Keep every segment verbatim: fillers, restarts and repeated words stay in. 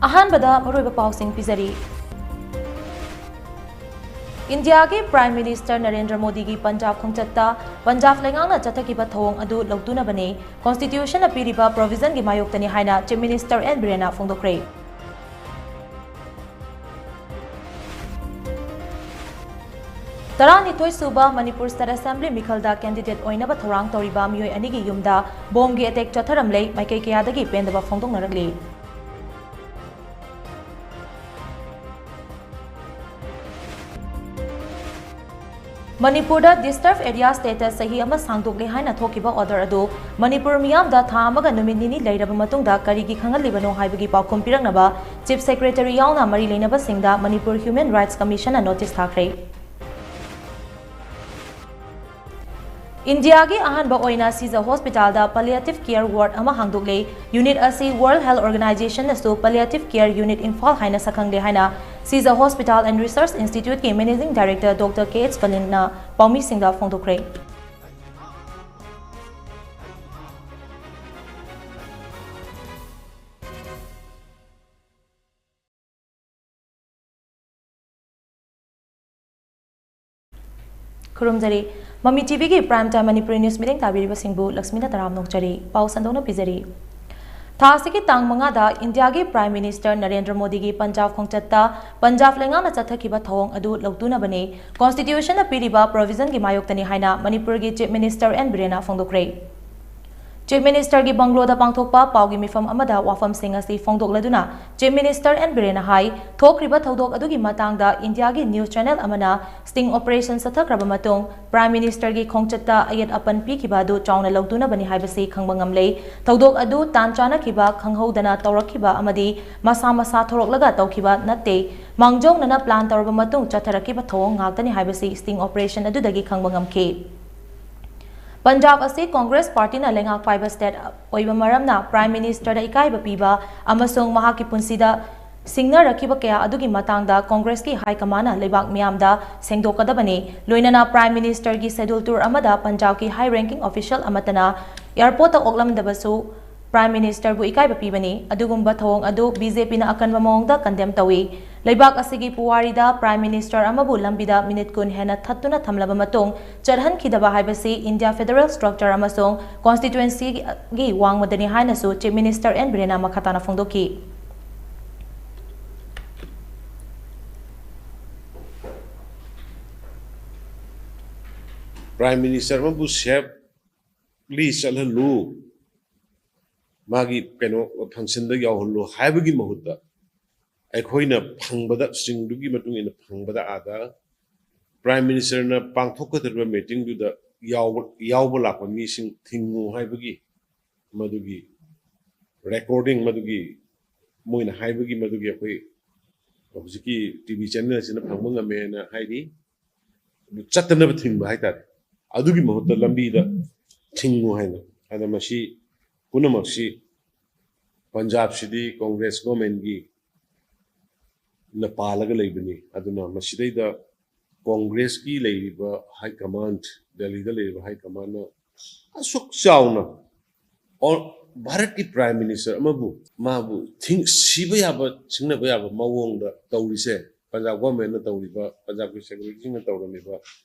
ꯑꯍꯥꯟꯕꯗ ꯃꯔꯨꯑꯣꯏꯕ ꯄꯥꯎꯁꯤꯡ ꯄꯤꯖꯔꯤ꯫ ꯏꯟꯗꯤꯌꯥꯒꯤ Prime Minister ꯅꯔꯦꯟꯗ꯭ꯔ ꯃꯣꯗꯤꯒꯤ ꯄꯟꯖꯥꯕ ꯈꯣꯡꯆꯠꯇ ꯄꯟꯖꯥꯕ ꯂꯩꯉꯥꯛꯅ ꯆꯠꯊꯈꯤꯕ ꯊꯧꯑꯣꯡ ꯑꯗꯨ ꯂꯧꯇꯨꯅꯕꯅꯤ, Constitution ꯅ ꯄꯤꯔꯤꯕ provision ꯒꯤ ꯃꯥꯌꯣꯛꯇꯅꯤ ꯍꯥꯏꯅ Chief Minister ꯑꯦꯟ ꯕꯤꯔꯦꯟꯅ ꯐꯣꯡꯗꯣꯛꯈ꯭ꯔꯦ꯫ ꯇꯔꯥꯅꯤꯊꯣꯏ ꯁꯨꯕ ꯃꯅꯤꯄꯨꯔ State Assembly ꯃꯤꯈꯜꯗ candidate ꯑꯣꯏꯅꯕ ꯊꯧꯔꯥꯡ ꯇꯧꯔꯤꯕ ꯃꯤꯑꯣꯏ ꯑꯅꯤꯒꯤ ꯌꯨꯝꯗ ꯕꯣꯝꯒꯤ attack ꯆꯠꯊꯔꯝꯂꯦ, ꯃꯥꯏꯀꯩ ꯀꯌꯥꯗꯒꯤ ꯄꯦꯟꯗꯕ ꯐꯣꯡꯗꯣꯛꯅꯔꯛꯂꯤ꯫ ꯃꯅꯤꯄꯨꯔꯗ disturbed area status ꯆꯍꯤ ꯑꯃ ꯁꯥꯡꯗꯣꯛꯂꯦ ꯍꯥꯏꯅ ꯊꯣꯛꯈꯤꯕ order ꯑꯗꯨ ꯃꯅꯤꯄꯨꯔ ꯃꯤꯌꯥꯝꯗ ꯊꯥ ꯑꯃꯒ ꯅꯨꯃꯤꯠ ꯅꯤꯅꯤ ꯂꯩꯔꯕ ꯃꯇꯨꯡꯗ ꯀꯔꯤꯒꯤ ꯈꯪꯍꯜꯂꯤꯕꯅꯣ ꯍꯥꯏꯕꯒꯤ ꯄꯥꯎꯈꯨꯝ ꯄꯤꯔꯛꯅꯕ Chief Secretary ꯌꯥꯎꯅ ꯃꯔꯤ ꯂꯩꯅꯕꯁꯤꯡꯗ ꯃꯅꯤꯄꯨꯔ Human Rights Commission ꯅ notice ꯊꯥꯈ꯭ꯔꯦ꯫ ꯏꯟꯗꯤꯌꯥꯒꯤ ꯑꯍꯥꯟꯕ ꯑꯣꯏꯅ ꯁꯤꯖ ꯍꯣꯁꯄꯤꯇꯥꯜꯗ palliative care ward ꯑꯃ ꯍꯥꯡꯗꯣꯛꯂꯦ꯫ Unit ꯑꯁꯤ World Health Organization ꯅꯁꯨ palliative care unit ꯏꯝꯐꯥꯜ ꯍꯥꯏꯅ ꯁꯛꯈꯪꯂꯦ ꯍꯥꯏꯅ ꯁꯤꯖ Hospital and Research Institute ꯀꯤ Managing Director Doctor ꯀꯦ ꯑꯦꯆ ꯄꯂꯤꯟꯅ ꯄꯥꯎꯃꯤꯁꯤꯡꯗ ꯐꯣꯡꯗꯣꯛꯈ꯭ꯔꯦ꯫ ꯈꯨꯔꯨꯝꯖꯔꯤ꯫ ꯃꯃꯤ ꯇꯤ ꯚꯤꯒꯤ Prime Time ꯃꯅꯤꯄꯨꯔꯤ news ꯃꯤꯠꯌꯦꯡ ꯇꯥꯕꯤꯔꯤꯕꯁꯤꯡꯕꯨ ꯂꯛꯁꯃꯤꯅ ꯇꯔꯥꯝꯅ ꯑꯣꯛꯆꯔꯤ꯫ ꯄꯥꯎ ꯁꯟꯗꯣꯛꯅ ꯄꯤꯖꯔꯤ꯫ ꯊꯥ ꯑꯁꯤꯒꯤ ꯇꯥꯡ ꯃꯉꯥꯗ ꯏꯟꯗꯤꯌꯥꯒꯤ Prime Minister ꯅꯔꯦꯟꯗ꯭ꯔ ꯃꯣꯗꯤꯒꯤ ꯄꯟꯖꯥꯕ ꯈꯣꯡꯆꯠꯇ ꯄꯟꯖꯥꯕ ꯂꯩꯉꯥꯛꯅ ꯆꯠꯊꯈꯤꯕ ꯊꯧꯑꯣꯡ ꯑꯗꯨ ꯂꯧꯇꯨꯅꯕꯅꯤ, Constitution ꯅ ꯄꯤꯔꯤꯕ provision ꯒꯤ ꯃꯥꯌꯣꯛꯇꯅꯤ ꯍꯥꯏꯅ ꯃꯅꯤꯄꯨꯔꯒꯤ Chief Minister ꯑꯦꯟ ꯕꯤꯔꯦꯟꯅ ꯐꯣꯡꯗꯣꯛꯈ꯭ꯔꯦ꯫ Chief Minister ꯒꯤ ꯕꯪꯒ꯭ꯂꯣꯗ ꯄꯥꯡꯊꯣꯛꯄ ꯄꯥꯎꯒꯤ ꯃꯤꯐꯝ ꯑꯃꯗ ꯋꯥꯐꯝꯁꯤꯡ ꯑꯁꯤ ꯐꯣꯡꯗꯣꯛꯂꯗꯨꯅ Chief Minister ꯑꯦꯟ ꯕꯤꯔꯦꯟꯅ ꯍꯥꯏ, ꯊꯣꯛꯈ꯭ꯔꯤꯕ ꯊꯧꯗꯣꯛ ꯑꯗꯨꯒꯤ ꯃꯇꯥꯡꯗ ꯏꯟꯗꯤꯌꯥꯒꯤ news channel ꯑꯃꯅ sting operation ꯆꯠꯊꯈ꯭ꯔꯕ ꯃꯇꯨꯡ Prime Minister ꯒꯤ ꯈꯣꯡꯆꯠꯇ ꯑꯌꯦꯠ ꯑꯄꯟ ꯄꯤꯈꯤꯕ ꯑꯗꯨ ꯆꯥꯎꯅ ꯂꯧꯗꯨꯅꯕꯅꯤ ꯍꯥꯏꯕꯁꯤ ꯈꯪꯕ ꯉꯝꯂꯦ꯫ ꯊꯧꯗꯣꯛ ꯑꯗꯨ ꯇꯥꯟ ꯆꯥꯅꯈꯤꯕ, ꯈꯪꯍꯧꯗꯅ ꯇꯧꯔꯛꯈꯤꯕ ꯑꯃꯗꯤ ꯃꯁꯥ ꯃꯁꯥ ꯊꯣꯔꯛꯂꯒ ꯇꯧꯈꯤꯕ ꯅꯠꯇꯦ꯫ ꯃꯥꯡꯖꯧꯅꯅ plan ꯇꯧꯔꯕ ꯃꯇꯨꯡ ꯆꯠꯊꯔꯛꯈꯤꯕ ꯊꯧꯑꯣꯡ ꯉꯥꯛꯇꯅꯤ ꯍꯥꯏꯕꯁꯤ sting operation ꯑꯗꯨꯗꯒꯤ ꯈꯪꯕ ꯉꯝꯈꯤ꯫ ꯄꯟꯖꯥꯕ ꯑꯁꯤ Congress Party ꯅ ꯂꯩꯉꯥꯛ ꯄꯥꯏꯕ state ꯑꯣꯏꯕ ꯃꯔꯝꯅ Prime Minister ꯗ ꯏꯀꯥꯏꯕ ꯄꯤꯕ ꯑꯃꯁꯨꯡ ꯃꯍꯥꯛꯀꯤ ꯄꯨꯟꯁꯤꯗ ꯁꯤꯡꯅꯔꯛꯈꯤꯕ ꯀꯌꯥ ꯑꯗꯨꯒꯤ ꯃꯇꯥꯡꯗ Congress ꯀꯤ high command ꯅ ꯂꯩꯕꯥꯛ ꯃꯤꯌꯥꯝꯗ ꯁꯦꯡꯗꯣꯛꯀꯗꯕꯅꯤ꯫ ꯂꯣꯏꯅꯅ Prime Minister ꯒꯤ schedule tour ꯑꯃꯗ ꯄꯟꯖꯥꯕꯀꯤ high ranking official ꯑꯃꯠꯇꯅ airport ꯇ ꯑꯣꯛꯂꯝꯗꯕꯁꯨ Prime Ministerꯕꯨ ꯏꯀꯥꯏꯕ ꯄꯤꯕꯅꯤ꯫ ꯑꯗꯨꯒꯨꯝꯕ ꯊꯧꯑꯣꯡ ꯑꯗꯨ BJPꯅ ꯑꯀꯟꯕ ꯃꯑꯣꯡꯗ condemn ꯇꯧꯏ꯫ ꯂꯩꯕꯥꯛ ꯑꯁꯤꯒꯤ ꯄꯨꯋꯥꯔꯤꯗ Prime Minister ꯑꯃꯕꯨ ꯂꯝꯕꯤꯗ minute ꯀꯨꯟ ꯍꯦꯟꯅ ꯊꯠꯇꯨꯅ ꯊꯝꯂꯕ ꯃꯇꯨꯡ ꯆꯠꯍꯟꯈꯤꯗꯕ ꯍꯥꯏꯕꯁꯤ India federal structure ꯑꯃꯁꯨꯡ constituencyꯒꯤ ꯋꯥꯡꯃꯗꯅꯤ ꯍꯥꯏꯅꯁꯨ Chief Minister N ꯕꯤꯔꯦꯟꯅ ꯃꯈꯥ ꯇꯥꯅ ꯐꯣꯡꯗꯣꯛꯈꯤ꯫ Prime Minister ꯑꯃꯕꯨ safely ꯆꯠꯍꯜꯂꯨ, ꯃꯥꯒꯤ ꯀꯩꯅꯣ functionꯗ ꯌꯥꯎꯍꯜꯂꯨ ꯍꯥꯏꯕꯒꯤ ꯃꯍꯨꯠꯇ, ꯑꯩꯈꯣꯏꯅ ꯐꯪꯕꯗ, ꯁꯤꯡꯗꯨꯒꯤ ꯃꯇꯨꯡ ꯏꯟꯅ ꯐꯪꯕꯗ, ꯑꯥꯗ Prime Ministerꯅ ꯄꯥꯡꯊꯣꯛꯀꯗꯧꯔꯤꯕ meetingꯗꯨꯗ ꯌꯥꯎꯕ, ꯌꯥꯎꯕ ꯂꯥꯛꯄ ꯃꯤꯁꯤꯡ ꯊꯤꯡꯉꯨ ꯍꯥꯏꯕꯒꯤ, ꯃꯗꯨꯒꯤ recording, ꯃꯗꯨꯒꯤ ꯃꯣꯏꯅ ꯍꯥꯏꯕꯒꯤ, ꯃꯗꯨꯒꯤ ꯑꯩꯈꯣꯏ ꯍꯧꯖꯤꯛꯀꯤ TV channel ꯑꯁꯤꯅ ꯐꯪꯕ ꯉꯝꯃꯦꯅ ꯍꯥꯏꯔꯤ꯫ ꯑꯗꯨ ꯆꯠꯇꯅꯕ ꯊꯤꯡꯕ ꯍꯥꯏꯇꯥꯔꯦ꯫ ꯑꯗꯨꯒꯤ ꯃꯍꯨꯠꯇ ꯂꯝꯕꯤꯗ ꯊꯤꯡꯉꯨ ꯍꯥꯏꯅ꯫ ꯑꯗ ꯃꯁꯤ ꯄꯨꯝꯅꯃꯛꯁꯤ ꯄꯟꯖꯥꯕꯁꯤꯗꯤ Congress governmentꯒꯤ ꯅ ꯄꯥꯜꯂꯒ ꯂꯩꯕꯅꯤ꯫ ꯑꯗꯨꯅ ꯃꯁꯤꯗꯩꯗ Congressꯀꯤ ꯂꯩꯔꯤꯕ high command, ꯗꯦꯜꯂꯤꯗ ꯂꯩꯔꯤꯕ high commandꯅ ꯑꯁꯨꯛ ꯆꯥꯎꯅ ꯑꯣ-, ꯚꯥꯔꯠꯀꯤ Prime Minister ꯑꯃꯕꯨ, ꯃꯥꯕꯨ ꯊꯤꯡ-, ꯁꯤꯕ ꯌꯥꯕ, ꯁꯤꯡꯅꯕ ꯌꯥꯕ ꯃꯑꯣꯡꯗ ꯇꯧꯔꯤꯁꯦ, ꯄꯟꯖꯥꯕ governmentꯅ ꯇꯧꯔꯤꯕ, ꯄꯟꯖꯥꯕꯀꯤ securityꯁꯤꯡꯅ ꯇꯧꯔꯝꯃꯤꯕ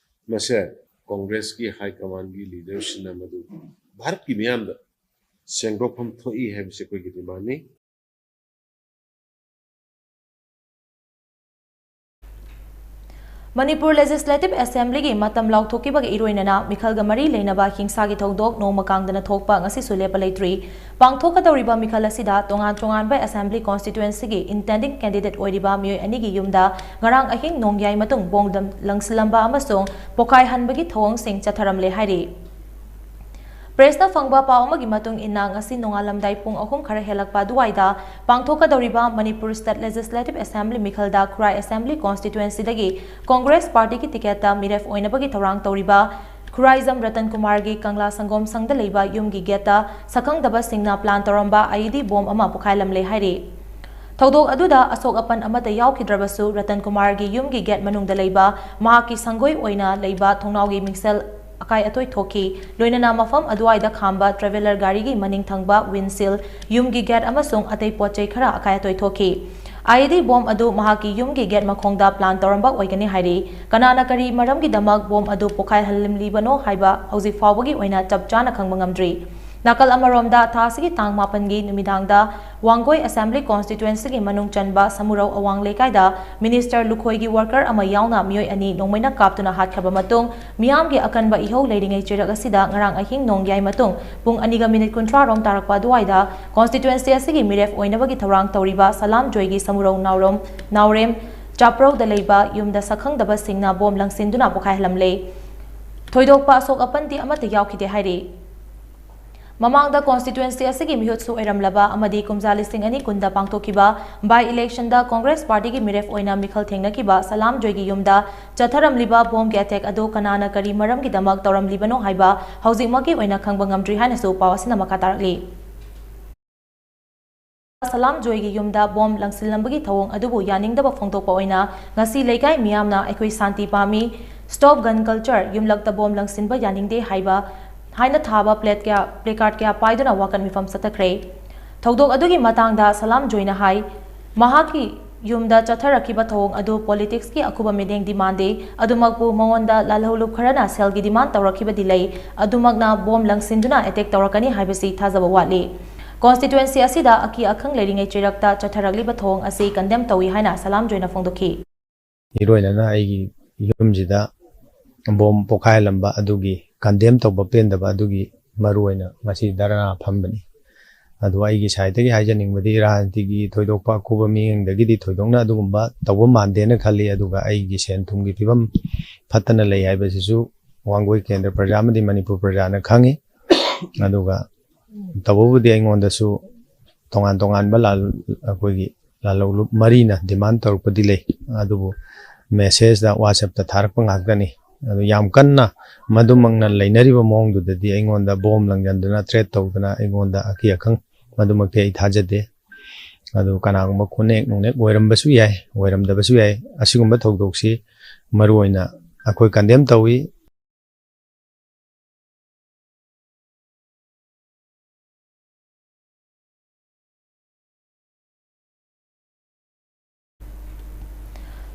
ꯃꯁꯦ, Congressꯀꯤ high commandꯒꯤ leaderꯁꯤꯡꯅ ꯃꯗꯨ ꯚꯥꯔꯠꯀꯤ ꯃꯤꯌꯥꯝꯗ ꯁꯦꯡꯗꯣꯛꯐꯝ ꯊꯣꯛꯏ ꯍꯥꯏꯕꯁꯤ ꯑꯩꯈꯣꯏꯒꯤ demandꯅꯤ꯫ ꯃꯅꯤꯄꯨꯔ Legislative Assemblyꯒꯤ ꯃꯇꯝ ꯂꯥꯎꯊꯣꯛꯈꯤꯕꯒ ꯏꯔꯣꯏꯅꯅ ꯃꯤꯈꯜꯒ ꯃꯔꯤ ꯂꯩꯅꯕ ꯍꯤꯡꯁꯥꯒꯤ ꯊꯧꯗꯣꯛ ꯅꯣꯡꯃ ꯀꯥꯡꯗꯅ ꯊꯣꯛꯄ ꯉꯁꯤꯁꯨ ꯂꯦꯞꯄ ꯂꯩꯇ꯭ꯔꯤ꯫ ꯄꯥꯡꯊꯣꯛꯀꯗꯧꯔꯤꯕ ꯃꯤꯈꯜ ꯑꯁꯤꯗ ꯇꯣꯉꯥꯟ ꯇꯣꯉꯥꯟꯕ Assembly constituencyꯒꯤ intending candidate ꯑꯣꯏꯔꯤꯕ ꯃꯤꯑꯣꯏ ꯑꯅꯤꯒꯤ ꯌꯨꯝꯗ ꯉꯔꯥꯡ ꯑꯍꯤꯡ ꯅꯣꯡꯌꯥꯏ ꯃꯇꯨꯡ bomb ꯗꯝ ꯂꯪꯁꯤꯜꯂꯝꯕ ꯑꯃꯁꯨꯡ ꯄꯣꯈꯥꯏꯍꯟꯕꯒꯤ ꯊꯧꯑꯣꯡꯁꯤꯡ ꯆꯠꯊꯔꯝꯂꯦ ꯍꯥꯏꯔꯤ꯫ Pressꯇ ꯐꯪꯕ ꯄꯥꯎ ꯑꯃꯒꯤ ꯃꯇꯨꯡ ꯏꯟꯅ, ꯉꯁꯤ ꯅꯣꯡꯉꯥꯜꯂꯝꯗꯥꯏ ꯄꯨꯡ ꯑꯍꯨꯝ ꯈꯔ ꯍꯦꯜꯂꯛꯄ ꯑꯗꯨꯋꯥꯏꯗ ꯄꯥꯡꯊꯣꯛꯀꯗꯧꯔꯤꯕ ꯃꯅꯤꯄꯨꯔ State Legislative Assembly ꯃꯤꯈꯜꯗ ꯈꯨꯔꯥꯏ Assembly constituencyꯗꯒꯤ Congress partyꯒꯤ ticketꯇ ꯃꯤꯔꯦꯞ ꯑꯣꯏꯅꯕꯒꯤ ꯊꯧꯔꯥꯡ ꯇꯧꯔꯤꯕ ꯈꯨꯔꯥꯏꯖꯝ ꯔꯇꯟ ꯀꯨꯃꯥꯔꯒꯤ ꯀꯪꯂꯥ ꯁꯪꯒꯣꯝ ꯁꯪꯗ ꯂꯩꯕ ꯌꯨꯝꯒꯤ gateꯇ ꯁꯛꯈꯪꯗꯕꯁꯤꯡꯅ plan ꯇꯧꯔꯝꯕ IED bomb ꯑꯃ ꯄꯣꯈꯥꯏꯂꯝꯂꯦ ꯍꯥꯏꯔꯤ꯫ ꯊꯧꯗꯣꯛ ꯑꯗꯨꯗ ꯑꯁꯣꯛ ꯑꯄꯟ ꯑꯃꯠꯇ ꯌꯥꯎꯈꯤꯗ꯭ꯔꯕꯁꯨ, ꯔꯇꯟ ꯀꯨꯃꯥꯔꯒꯤ ꯌꯨꯝꯒꯤ gate ꯃꯅꯨꯡꯗ ꯂꯩꯕ ꯃꯍꯥꯛꯀꯤ ꯁꯪꯒꯣꯏ ꯑꯣꯏꯅ ꯂꯩꯕ ꯊꯣꯡꯅꯥꯎꯒꯤ ꯃꯤꯡꯁꯦꯜ ꯑꯀꯥꯏ ꯑꯇꯣꯏ ꯊꯣꯛꯈꯤ꯫ ꯂꯣꯏꯅꯅ ꯃꯐꯝ ꯑꯗꯨꯋꯥꯏꯗ ꯈꯥꯝꯕ traveller ꯒꯥꯔꯤꯒꯤ ꯃꯅꯤꯡ ꯊꯪꯕ windshield, ꯌꯨꯝꯒꯤ gate ꯑꯃꯁꯨꯡ ꯑꯇꯩ ꯄꯣꯠ ꯆꯩ ꯈꯔ ꯑꯀꯥꯏ ꯑꯇꯣꯏ ꯊꯣꯛꯈꯤ꯫ IED bomb ꯑꯗꯨ ꯃꯍꯥꯛꯀꯤ ꯌꯨꯝꯒꯤ gate ꯃꯈꯣꯡꯗ plant ꯇꯧꯔꯝꯕ ꯑꯣꯏꯒꯅꯤ ꯍꯥꯏꯔꯤ꯫ ꯀꯅꯥꯅ ꯀꯔꯤ ꯃꯔꯝꯒꯤꯗꯃꯛ bomb ꯑꯗꯨ ꯄꯣꯈꯥꯏꯍꯜꯂꯝꯂꯤꯕꯅꯣ ꯍꯥꯏꯕ ꯍꯧꯖꯤꯛ ꯐꯥꯎꯕꯒꯤ ꯑꯣꯏꯅ ꯆꯞ ꯆꯥꯅ ꯈꯪꯕ ꯉꯝꯗ꯭ꯔꯤ꯫ ꯅꯥꯀꯜ ꯑꯃꯔꯣꯝꯗ, ꯊꯥ ꯑꯁꯤꯒꯤ ꯇꯥꯡ ꯃꯥꯄꯟꯒꯤ ꯅꯨꯃꯤꯗꯥꯡꯗ ꯋꯥꯡꯒꯣꯏ Assembly Constituency ꯒꯤ ꯃꯅꯨꯡ ꯆꯟꯕ ꯁꯃꯨꯔꯧ ꯑꯋꯥꯡ ꯂꯩꯀꯥꯏꯗ minister ꯂꯨꯈꯣꯏꯒꯤ worker ꯑꯃ ꯌꯥꯎꯅ ꯃꯤꯑꯣꯏ ꯑꯅꯤ ꯅꯣꯡꯃꯩꯅ ꯀꯥꯞꯇꯨꯅ ꯍꯥꯠꯈ꯭ꯔꯕ ꯃꯇꯨꯡ, ꯃꯤꯌꯥꯝꯒꯤ ꯑꯀꯟꯕ ꯏꯍꯧ ꯂꯩꯔꯤꯉꯩ ꯆꯩꯔꯛ ꯑꯁꯤꯗ ꯉꯔꯥꯡ ꯑꯍꯤꯡ ꯅꯣꯡꯌꯥꯏ ꯃꯇꯨꯡ ꯄꯨꯡ ꯑꯅꯤꯒ minute ꯀꯨꯟꯊ꯭ꯔꯥ ꯔꯣꯝ ꯇꯥꯔꯛꯄ ꯑꯗꯨꯋꯥꯏꯗ constituency ꯑꯁꯤꯒꯤ ꯃꯤꯔꯦꯞ ꯑꯣꯏꯅꯕꯒꯤ ꯊꯧꯔꯥꯡ ꯇꯧꯔꯤꯕ ꯁꯂꯥꯝ ꯖꯣꯏꯒꯤ ꯁꯃꯨꯔꯧ ꯅꯥꯎꯔꯣꯝ, ꯅꯥꯎꯔꯦꯝ ꯆꯥꯄ꯭ꯔꯧꯗ ꯂꯩꯕ ꯌꯨꯝꯗ ꯁꯛꯈꯪꯗꯕꯁꯤꯡꯅ bomb ꯂꯪꯁꯤꯟꯗꯨꯅ ꯄꯣꯈꯥꯏꯍꯜꯂꯝꯂꯦ꯫ ꯊꯣꯏꯗꯣꯛꯄ ꯑꯁꯣꯛ ꯑꯄꯟꯗꯤ ꯑꯃꯠꯇ ꯌꯥꯎꯈꯤꯗꯦ ꯍꯥꯏꯔꯤ꯫ ꯃꯃꯥꯡꯗ constituency ꯑꯁꯤꯒꯤ ꯃꯤꯍꯨꯠꯁꯨ ꯑꯣꯏꯔꯝꯂꯕ ꯑꯃꯗꯤ ꯀꯨꯝꯖꯥ ꯂꯤꯁꯤꯡ ꯑꯅꯤ ꯀꯨꯟꯗ ꯄꯥꯡꯊꯣꯛꯈꯤꯕ by election the Congress party ꯒꯤ ꯃꯤꯔꯦꯞ ꯑꯣꯏꯅ ꯃꯤꯈꯜ ꯊꯦꯡꯅꯈꯤꯕ ꯁꯂꯥꯝ ꯖꯣꯏꯒꯤ ꯌꯨꯝꯗ ꯆꯠꯊꯔꯝꯂꯤꯕ bomb ꯒꯤ attack ꯑꯗꯨ ꯀꯅꯥꯅ ꯀꯔꯤ ꯃꯔꯝꯒꯤꯗꯃꯛ ꯇꯧꯔꯝꯂꯤꯕꯅꯣ ꯍꯥꯏꯕ ꯍꯧꯖꯤꯛꯃꯛꯀꯤ ꯑꯣꯏꯅ ꯈꯪꯕ ꯉꯝꯗ꯭ꯔꯤ ꯍꯥꯏꯅꯁꯨ ꯄꯥꯎ ꯑꯁꯤꯅ ꯃꯈꯥ ꯇꯥꯔꯛꯂꯤ꯫ ꯁꯂꯥꯝ ꯖꯣꯏꯒꯤ ꯌꯨꯝꯗ bomb ꯂꯪꯁꯤꯜꯂꯝꯕꯒꯤ ꯊꯧꯑꯣꯡ ꯑꯗꯨꯕꯨ ꯌꯥꯅꯤꯡꯗꯕ ꯐꯣꯡꯗꯣꯛꯄ ꯑꯣꯏꯅ ꯉꯁꯤ ꯂꯩꯀꯥꯏ ꯃꯤꯌꯥꯝꯅ "ꯑꯩꯈꯣꯏ ꯁꯥꯟꯇꯤ ꯄꯥꯝꯃꯤ, stop gun culture, ꯌꯨꯝꯂꯛꯇ bomb ꯂꯪꯁꯤꯟꯕ ꯌꯥꯅꯤꯡꯗꯦ" ꯍꯥꯏꯕ ꯍꯥꯏꯅ ꯊꯥꯕ plate ꯀꯌꯥ, placard ꯀꯌꯥ ꯄꯥꯏꯗꯨꯅ ꯋꯥꯀꯠ ꯃꯤꯐꯝ ꯆꯠꯊꯈ꯭ꯔꯦ꯫ ꯊꯧꯗꯣꯛ ꯑꯗꯨꯒꯤ ꯃꯇꯥꯡꯗ ꯁꯂꯥꯝ ꯖꯣꯏꯅ ꯍꯥꯏ, ꯃꯍꯥꯛꯀꯤ ꯌꯨꯝꯗ ꯆꯠꯊꯔꯛꯈꯤꯕ ꯊꯧꯑꯣꯡ ꯑꯗꯨ politics ꯀꯤ ꯑꯀꯨꯕ ꯃꯤꯠꯌꯦꯡꯗꯤ ꯃꯥꯟꯗꯦ, ꯑꯗꯨꯃꯛꯄꯨ ꯃꯉꯣꯟꯗ ꯂꯥꯜꯍꯧꯂꯨꯞ ꯈꯔꯅ ꯁꯦꯜꯒꯤ demand ꯇꯧꯔꯛꯈꯤꯕꯗꯤ ꯂꯩ, ꯑꯗꯨꯃꯛꯅ bomb ꯂꯪꯁꯤꯟꯗꯨꯅ attack ꯇꯧꯔꯛꯀꯅꯤ ꯍꯥꯏꯕꯁꯤ ꯊꯥꯖꯕ ꯋꯥꯠꯂꯤ꯫ Constituency ꯑꯁꯤꯗ ꯑꯀꯤ ꯑꯈꯪ ꯂꯩꯔꯤꯉꯩ ꯆꯩꯔꯛꯇ ꯆꯠꯊꯔꯛꯂꯤꯕ ꯊꯧꯑꯣꯡ ꯑꯁꯤ condemn ꯇꯧꯏ ꯍꯥꯏꯅ ꯁꯂꯥꯝ ꯖꯣꯏꯅ ꯐꯣꯡꯗꯣꯛꯈꯤ꯫ ꯏꯔꯣꯏꯅꯅ ꯑꯩꯒꯤ ꯌꯨꯝꯁꯤꯗ bomb ꯄꯣꯈꯥꯏꯍꯜꯂꯝꯕ ꯑꯗꯨꯒꯤ condemn ꯇꯧꯕ ꯄꯦꯟꯗꯕ ꯑꯗꯨꯒꯤ ꯃꯔꯨ ꯑꯣꯏꯅ ꯉꯁꯤ ꯙꯔꯅꯥ ꯐꯝꯕꯅꯤ꯫ ꯑꯗꯨ ꯑꯩꯒꯤ side ꯇꯒꯤ ꯍꯥꯏꯖꯅꯤꯡꯕꯗꯤ ꯔꯥꯖꯅꯤꯇꯤꯒꯤ ꯊꯣꯏꯗꯣꯛꯄ ꯑꯀꯨꯕ ꯃꯤꯠꯌꯦꯡꯗꯒꯤꯗꯤ ꯊꯣꯏꯗꯣꯛꯅ ꯑꯗꯨꯒꯨꯝꯕ ꯇꯧꯕ ꯃꯥꯟꯗꯦꯅ ꯈꯜꯂꯤ꯫ ꯑꯗꯨꯒ ꯑꯩꯒꯤ ꯁꯦꯟ ꯊꯨꯝꯒꯤ ꯐꯤꯕꯝ ꯐꯠꯇꯅ ꯂꯩ ꯍꯥꯏꯕꯁꯤꯁꯨ ꯋꯥꯡꯒꯣꯏ ꯀꯦꯟꯗ꯭ꯔ ꯄ꯭ꯔꯖꯥ ꯑꯃꯗꯤ ꯃꯅꯤꯄꯨꯔ ꯄ꯭ꯔꯖꯥꯅ ꯈꯪꯉꯤ꯫ ꯑꯗꯨꯒ ꯇꯧꯕꯕꯨꯗꯤ ꯑꯩꯉꯣꯟꯗꯁꯨ ꯇꯣꯉꯥꯟ ꯇꯣꯉꯥꯟꯕ ꯂꯥꯜ-, ꯑꯩꯈꯣꯏꯒꯤ ꯂꯥꯜꯍꯧꯂꯨꯞ ꯃꯔꯤꯅ demand ꯇꯧꯔꯛꯄꯗꯤ ꯂꯩ, ꯑꯗꯨꯕꯨ message ꯇ, WhatsApp ꯇ ꯊꯥꯔꯛꯄ ꯉꯥꯛꯇꯅꯤ꯫ ꯑꯗꯨ ꯌꯥꯝ ꯀꯟꯅ ꯃꯗꯨꯃꯛꯅ ꯂꯩꯅꯔꯤꯕ ꯃꯑꯣꯡꯗꯨꯗꯗꯤ ꯑꯩꯉꯣꯟꯗ bomb ꯂꯪꯖꯟꯗꯨꯅ threat ꯇꯧꯗꯅ ꯑꯩꯉꯣꯟꯗ ꯑꯀꯤ ꯑꯈꯪ ꯃꯗꯨꯃꯛꯇꯤ ꯑꯩ ꯊꯥꯖꯗꯦ꯫ ꯑꯗꯨ ꯀꯅꯥꯒꯨꯝꯕ ꯈꯨꯅꯦꯛ ꯅꯨꯡꯅꯦꯛ ꯑꯣꯏꯔꯝꯕꯁꯨ ꯌꯥꯏ, ꯑꯣꯏꯔꯝꯗꯕꯁꯨ ꯌꯥꯏ꯫ ꯑꯁꯤꯒꯨꯝꯕ ꯊꯧꯗꯣꯛꯁꯤ ꯃꯔꯨ ꯑꯣꯏꯅ ꯑꯩꯈꯣꯏ condemn ꯇꯧꯏ꯫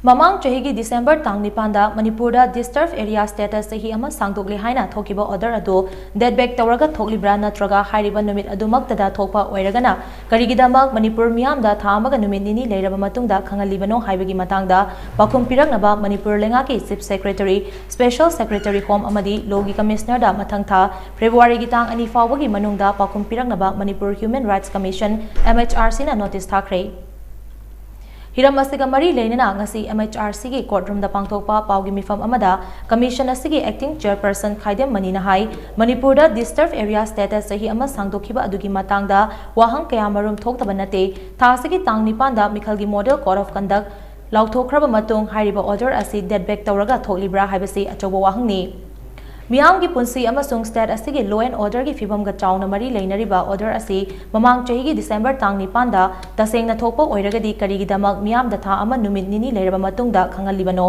ꯃꯃꯥꯡ ꯆꯍꯤꯒꯤ ꯗꯤꯁꯦꯝꯕꯔ ꯇꯥꯡ ꯅꯤꯄꯥꯟꯗ ꯃꯅꯤꯄꯨꯔꯗ ꯗꯤꯁꯇꯔꯕ ꯑꯦꯔꯤꯌꯥ ꯁ꯭ꯇꯦꯇꯁ ꯆꯍꯤ ꯑꯃ ꯁꯥꯡꯗꯣꯛꯂꯦ ꯍꯥꯏꯅ ꯊꯣꯛꯈꯤꯕ ꯑꯣꯔꯗꯔ ꯑꯗꯨ ꯗꯦꯠ ꯕꯦꯛ ꯇꯧꯔꯒ ꯊꯣꯛꯂꯤꯕ꯭ꯔꯥ, ꯅꯠꯇ꯭ꯔꯒ ꯍꯥꯏꯔꯤꯕ ꯅꯨꯃꯤꯠ ꯑꯗꯨꯃꯛꯇꯗ ꯊꯣꯛꯄ ꯑꯣꯏꯔꯒꯅ ꯀꯔꯤꯒꯤꯗꯃꯛ ꯃꯅꯤꯄꯨꯔ ꯃꯤꯌꯥꯝꯗ ꯊꯥ ꯑꯃꯒ ꯅꯨꯃꯤꯠ ꯅꯤꯅꯤ ꯂꯩꯔꯕ ꯃꯇꯨꯡꯗ ꯈꯪꯍꯜꯂꯤꯕꯅꯣ ꯍꯥꯏꯕꯒꯤ ꯃꯇꯥꯡꯗ ꯄꯥꯎꯈꯨꯝ ꯄꯤꯔꯛꯅꯕ ꯃꯅꯤꯄꯨꯔ ꯂꯩꯉꯥꯛꯀꯤ chief secretary, special secretary home ꯑꯃꯗꯤ ꯂꯣꯒꯤ ꯀꯃꯤꯁꯅꯔꯗ ꯃꯊꯪ ꯊꯥ ꯐꯦꯕ꯭ꯔꯨꯋꯥꯔꯤꯒꯤ ꯇꯥꯡ ꯑꯅꯤ ꯐꯥꯎꯕꯒꯤ ꯃꯅꯨꯡꯗ ꯄꯥꯎꯈꯨꯝ ꯄꯤꯔꯛꯅꯕ Manipur human rights commission, M H R ꯁꯤꯅ ꯅꯣꯇꯤꯁ ꯊꯥꯈ꯭ꯔꯦ꯫ ꯍꯤꯔꯝ ꯑꯁꯤꯒ ꯃꯔꯤ ꯂꯩꯅꯅ ꯉꯁꯤ ꯑꯦꯝ ꯑꯩꯆ ꯑꯥꯔ ꯁꯤꯒꯤ ꯀꯣꯔꯠ ꯔꯨꯝꯗ ꯄꯥꯡꯊꯣꯛꯄ ꯄꯥꯎꯒꯤ ꯃꯤꯐꯝ ꯑꯃꯗ ꯀꯃꯤꯁꯟ ꯑꯁꯤꯒꯤ ꯑꯦꯛꯇꯤꯡ ꯆꯦꯌꯔꯄꯔꯁꯟ ꯈꯥꯏꯗꯦꯝ ꯃꯅꯤꯅ ꯍꯥꯏ, ꯃꯅꯤꯄꯨꯔꯗ ꯗꯤꯁꯇꯔꯕ ꯑꯦꯔꯤꯌꯥ ꯁ꯭ꯇꯦꯇꯁ ꯆꯍꯤ ꯑꯃ ꯁꯥꯡꯗꯣꯛꯈꯤꯕ ꯑꯗꯨꯒꯤ ꯃꯇꯥꯡꯗ ꯋꯥꯍꯪ ꯀꯌꯥ ꯃꯔꯨꯝ ꯊꯣꯛꯇꯕ ꯅꯠꯇꯦ꯫ ꯊꯥ ꯑꯁꯤꯒꯤ ꯇꯥꯡ ꯅꯤꯄꯥꯟꯗ ꯃꯤꯈꯜꯒꯤ ꯃꯣꯗꯦꯜ ꯀꯣꯗ ꯑꯣꯐ ꯀꯟꯗꯛ ꯂꯥꯎꯊꯣꯛꯈ꯭ꯔꯕ ꯃꯇꯨꯡ ꯍꯥꯏꯔꯤꯕ ꯑꯣꯔꯗꯔ ꯑꯁꯤ ꯗꯦꯠ ꯕꯦꯛ ꯇꯧꯔꯒ ꯊꯣꯛꯂꯤꯕ꯭ꯔꯥ ꯍꯥꯏꯕꯁꯤ ꯑꯆꯧꯕ ꯋꯥꯍꯪꯅꯤ꯫ ꯃꯤꯌꯥꯝꯒꯤ ꯄꯨꯟꯁꯤ ꯑꯃꯁꯨꯡ ꯁ꯭ꯇꯦꯠ ꯑꯁꯤꯒꯤ ꯂꯣ ꯑꯦꯟ ꯑꯣꯔꯗꯔꯒꯤ ꯐꯤꯕꯝꯒ ꯆꯥꯎꯅ ꯃꯔꯤ ꯂꯩꯅꯔꯤꯕ ꯑꯣꯔꯗꯔ ꯑꯁꯤ ꯃꯃꯥꯡ ꯆꯍꯤꯒꯤ ꯗꯤꯁꯦꯝꯕꯔ ꯇꯥꯡ ꯅꯤꯄꯥꯟꯗ ꯇꯁꯦꯡꯅ ꯊꯣꯛꯄ ꯑꯣꯏꯔꯒꯗꯤ ꯀꯔꯤꯒꯤꯗꯃꯛ ꯃꯤꯌꯥꯝꯗ ꯊꯥ ꯑꯃ ꯅꯨꯃꯤꯠ ꯅꯤꯅꯤ ꯂꯩꯔꯕ ꯃꯇꯨꯡꯗ ꯈꯪꯍꯜꯂꯤꯕꯅꯣ?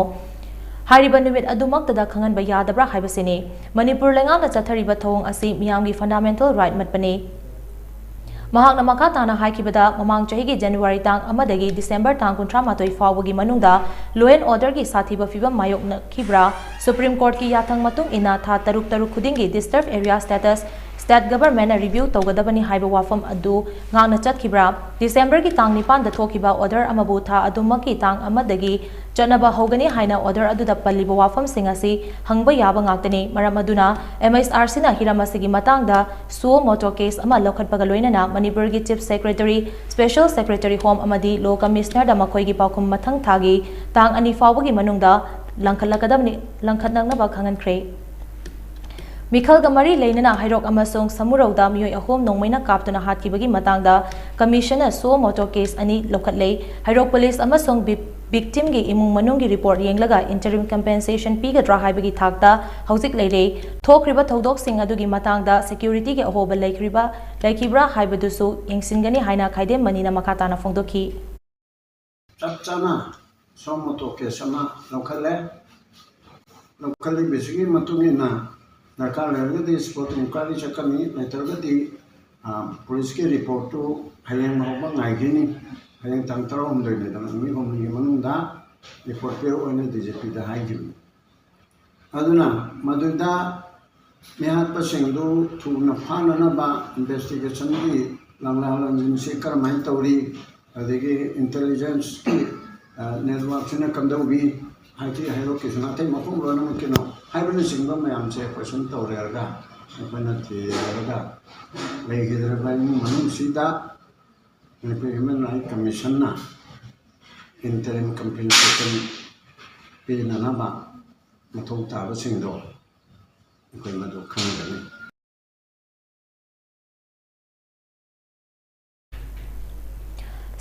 ꯍꯥꯏꯔꯤꯕ ꯅꯨꯃꯤꯠ ꯑꯗꯨꯃꯛꯇꯗ ꯈꯪꯍꯟꯕ ꯌꯥꯗꯕ꯭ꯔꯥ ꯍꯥꯏꯕꯁꯤꯅꯤ꯫ ꯃꯅꯤꯄꯨꯔ ꯂꯩꯉꯥꯛꯅ ꯆꯠꯊꯔꯤꯕ ꯊꯧꯑꯣꯡ ꯑꯁꯤ ꯃꯤꯌꯥꯝꯒꯤ ꯐꯟꯗꯥꯃꯦꯟꯇꯦꯜ ꯔꯥꯏꯠ ꯃꯠꯄꯅꯤ꯫ ꯃꯍꯥꯛꯅ ꯃꯈꯥ ꯇꯥꯅ ꯍꯥꯏꯈꯤꯕꯗ, ꯃꯃꯥꯡ ꯆꯍꯤꯒꯤ ꯖꯅꯋꯥꯔꯤ ꯇꯥꯡ ꯑꯃꯗꯒꯤ ꯗꯤꯁꯦꯝꯕꯔ ꯇꯥꯡ ꯀꯨꯟꯊ꯭ꯔꯥ ꯃꯥꯊꯣꯏ ꯐꯥꯎꯕꯒꯤ ꯃꯅꯨꯡꯗ ꯂꯣ ꯑꯦꯟ ꯑꯣꯔꯗꯔꯒꯤ ꯁꯥꯊꯤꯕ ꯐꯤꯕꯝ ꯃꯥꯌꯣꯛꯅꯈꯤꯕ꯭ꯔꯥ? ꯁꯨꯄ꯭ꯔꯤꯝ ꯀꯣꯔꯠꯀꯤ ꯌꯥꯊꯪ ꯃꯇꯨꯡ ꯏꯟꯅ ꯊꯥ ꯇꯔꯨꯛ ꯇꯔꯨꯛ ꯈꯨꯗꯤꯡꯒꯤ ꯗꯤꯁꯇꯔꯕ ꯑꯦꯔꯤꯌꯥ ꯁ꯭ꯇꯦꯇꯁ ꯁ꯭ꯇꯦꯠ ꯒꯚꯔꯟꯃꯦꯟꯠꯅ ꯔꯤꯚ꯭ꯌꯨ ꯇꯧꯒꯗꯕꯅꯤ ꯍꯥꯏꯕ ꯋꯥꯐꯝ ꯑꯗꯨ ꯉꯥꯛꯅ ꯆꯠꯈꯤꯕ꯭ꯔꯥ? ꯗꯤꯁꯦꯝꯕꯔꯒꯤ ꯇꯥꯡ ꯅꯤꯄꯥꯟꯗ ꯊꯣꯛꯈꯤꯕ ꯑꯣꯔꯗꯔ ꯑꯃꯕꯨ ꯊꯥ ꯑꯗꯨꯃꯛꯀꯤ ꯇꯥꯡ ꯑꯃꯗꯒꯤ ꯆꯠꯅꯕ ꯍꯧꯒꯅꯤ ꯍꯥꯏꯅ ꯑꯣꯔꯗꯔ ꯑꯗꯨꯗ ꯄꯜꯂꯤꯕ ꯋꯥꯐꯝꯁꯤꯡ ꯑꯁꯤ ꯍꯪꯕ ꯌꯥꯕ ꯉꯥꯛꯇꯅꯤ꯫ ꯃꯔꯝ ꯑꯗꯨꯅ ꯑꯦꯝ ꯑꯩꯆ ꯑꯥꯔ ꯁꯤꯅ ꯍꯤꯔꯝ ꯑꯁꯤꯒꯤ ꯃꯇꯥꯡꯗ suo motu ꯀꯦꯁ ꯑꯃ ꯂꯧꯈꯠꯄꯒ ꯂꯣꯏꯅꯅ ꯃꯅꯤꯄꯨꯔꯒꯤ chief secretary, special secretary home ꯑꯃꯗꯤ ꯂꯣ ꯀꯃꯤꯁꯅꯔꯗ ꯃꯈꯣꯏꯒꯤ ꯄꯥꯎꯈꯨꯝ ꯃꯊꯪ ꯊꯥꯒꯤ ꯇꯥꯡ ꯑꯅꯤ ꯐꯥꯎꯕꯒꯤ ꯃꯅꯨꯡꯗ ꯂꯪꯈꯠꯂꯛꯀꯗꯕꯅꯤ, ꯂꯪꯈꯠꯅꯅꯕ ꯈꯪꯍꯟꯈ꯭ꯔꯦ꯫ ꯃꯤꯈꯜꯒ ꯃꯔꯤ ꯂꯩꯅꯅ ꯍꯩꯔꯣꯛ ꯑꯃꯁꯨꯡ ꯁꯃꯨꯔꯧꯗ ꯃꯤꯑꯣꯏ ꯑꯍꯨꯝ ꯅꯣꯡꯃꯩꯅ ꯀꯥꯞꯇꯨꯅ ꯍꯥꯠꯈꯤꯕꯒꯤ ꯃꯇꯥꯡꯗ ꯀꯃꯤꯁꯟꯅ suo motu ꯀꯦꯁ ꯑꯅꯤ ꯂꯧꯈꯠꯂꯦ꯫ ꯍꯩꯔꯣꯛ ꯄꯨꯂꯤꯁ ꯑꯃꯁꯨꯡ ꯚꯤ-, ꯚꯤꯛꯇꯤꯝꯒꯤ ꯏꯃꯨꯡ ꯃꯅꯨꯡꯒꯤ ꯔꯤꯄꯣꯔꯠ ꯌꯦꯡꯂꯒ ꯏꯟꯇꯔꯤꯝ ꯀꯝꯄꯦꯟꯁꯦꯁꯟ ꯄꯤꯒꯗ꯭ꯔꯥ ꯍꯥꯏꯕꯒꯤ ꯊꯥꯛꯇ ꯍꯧꯖꯤꯛ ꯂꯩꯔꯦ꯫ ꯊꯣꯛꯈ꯭ꯔꯤꯕ ꯊꯧꯗꯣꯛꯁꯤꯡ ꯑꯗꯨꯒꯤ ꯃꯇꯥꯡꯗ ꯁꯦꯀ꯭ꯌꯨꯔꯤꯇꯤꯒꯤ ꯑꯍꯣꯕ ꯂꯩꯈ꯭ꯔꯤꯕ, ꯂꯩꯈꯤꯕ꯭ꯔꯥ ꯍꯥꯏꯕꯗꯨꯁꯨ ꯌꯦꯡꯁꯤꯟꯒꯅꯤ ꯍꯥꯏꯅ ꯈꯥꯏꯗꯦꯝ ꯃꯅꯤꯅ ꯃꯈꯥ ꯇꯥꯅ ꯐꯣꯡꯗꯣꯛꯈꯤ꯫ ꯆꯞ ꯆꯥꯅ suo motu ꯀꯦꯁ ꯑꯃ ꯂꯧꯈꯠꯂꯦ꯫ ꯂꯧꯈꯠꯂꯤꯕꯁꯤꯒꯤ ꯃꯇꯨꯡ ꯏꯟꯅ ꯗꯔꯀꯥꯔ ꯂꯩꯔꯒꯗꯤ ꯁ꯭ꯄꯣꯠ ꯏꯟꯀ꯭ꯋꯥꯏꯔꯤ ꯆꯠꯀꯅꯤ, ꯂꯩꯇ꯭ꯔꯒꯗꯤ, ꯑ, ꯄꯨꯂꯤꯁꯀꯤ ꯔꯤꯄꯣꯔꯠꯇꯨ ꯍꯌꯦꯡ ꯐꯥꯎꯕ ꯉꯥꯏꯈꯤꯅꯤ꯫ ꯍꯌꯦꯡ ꯇꯥꯡ ꯇꯔꯥꯍꯨꯝꯗꯣꯏꯅꯤꯗꯅ, ꯅꯨꯃꯤꯠ ꯍꯨꯝꯅꯤꯒꯤ ꯃꯅꯨꯡꯗ ꯔꯤꯄꯣꯔꯠ ꯄꯤꯔꯛꯑꯣꯅ ꯗꯤ ꯖꯤ ꯄꯤꯗ ꯍꯥꯏꯈꯤꯕꯅꯤ꯫ ꯑꯗꯨꯅ ꯃꯗꯨꯗ ꯃꯤꯍꯥꯠꯄꯁꯤꯡꯗꯨ ꯊꯨꯅ ꯐꯥꯅꯅꯕ ꯏꯟꯚꯦꯁꯇꯤꯒꯦꯁꯟꯒꯤ ꯂꯥꯡꯂꯥ ꯂꯥꯡꯖꯤꯟꯁꯤ ꯀꯔꯝꯍꯥꯏꯅ ꯇꯧꯔꯤ, ꯑꯗꯒꯤ ꯏꯟꯇꯦꯂꯤꯖꯦꯟꯁꯀꯤ ꯅꯦꯠꯋꯥꯛꯁꯤꯅ ꯀꯝꯗꯧꯏ, ꯍꯥꯏꯗꯤ ꯍꯩꯔꯣꯛꯀꯤꯁꯨ ꯑꯇꯩ ꯃꯐꯝ ꯂꯣꯏꯅꯃꯛꯀꯤꯅꯣ ꯍꯥꯏꯕꯅꯆꯤꯡꯕ ꯃꯌꯥꯝꯁꯦ ꯀꯣꯏꯁꯟ ꯇꯧꯔꯦꯔꯒ ꯑꯩꯈꯣꯏꯅ ꯊꯤꯔꯒ ꯂꯩꯈꯤꯗ꯭ꯔꯕ ꯏꯃꯨꯡ ꯃꯅꯨꯡꯁꯤꯗ ꯑꯩꯈꯣꯏ ꯍ꯭ꯌꯨꯃꯦꯟ ꯔꯥꯏꯠ ꯀꯃꯤꯁꯟꯅ ꯏꯟꯇꯔꯤꯝ ꯀꯝꯄꯦꯟꯁꯦꯁꯟ ꯄꯤꯅꯅꯕ ꯃꯊꯧ ꯇꯥꯕꯁꯤꯡꯗꯣ ꯑꯩꯈꯣꯏ ꯃꯗꯨ ꯈꯪꯒꯅꯤ꯫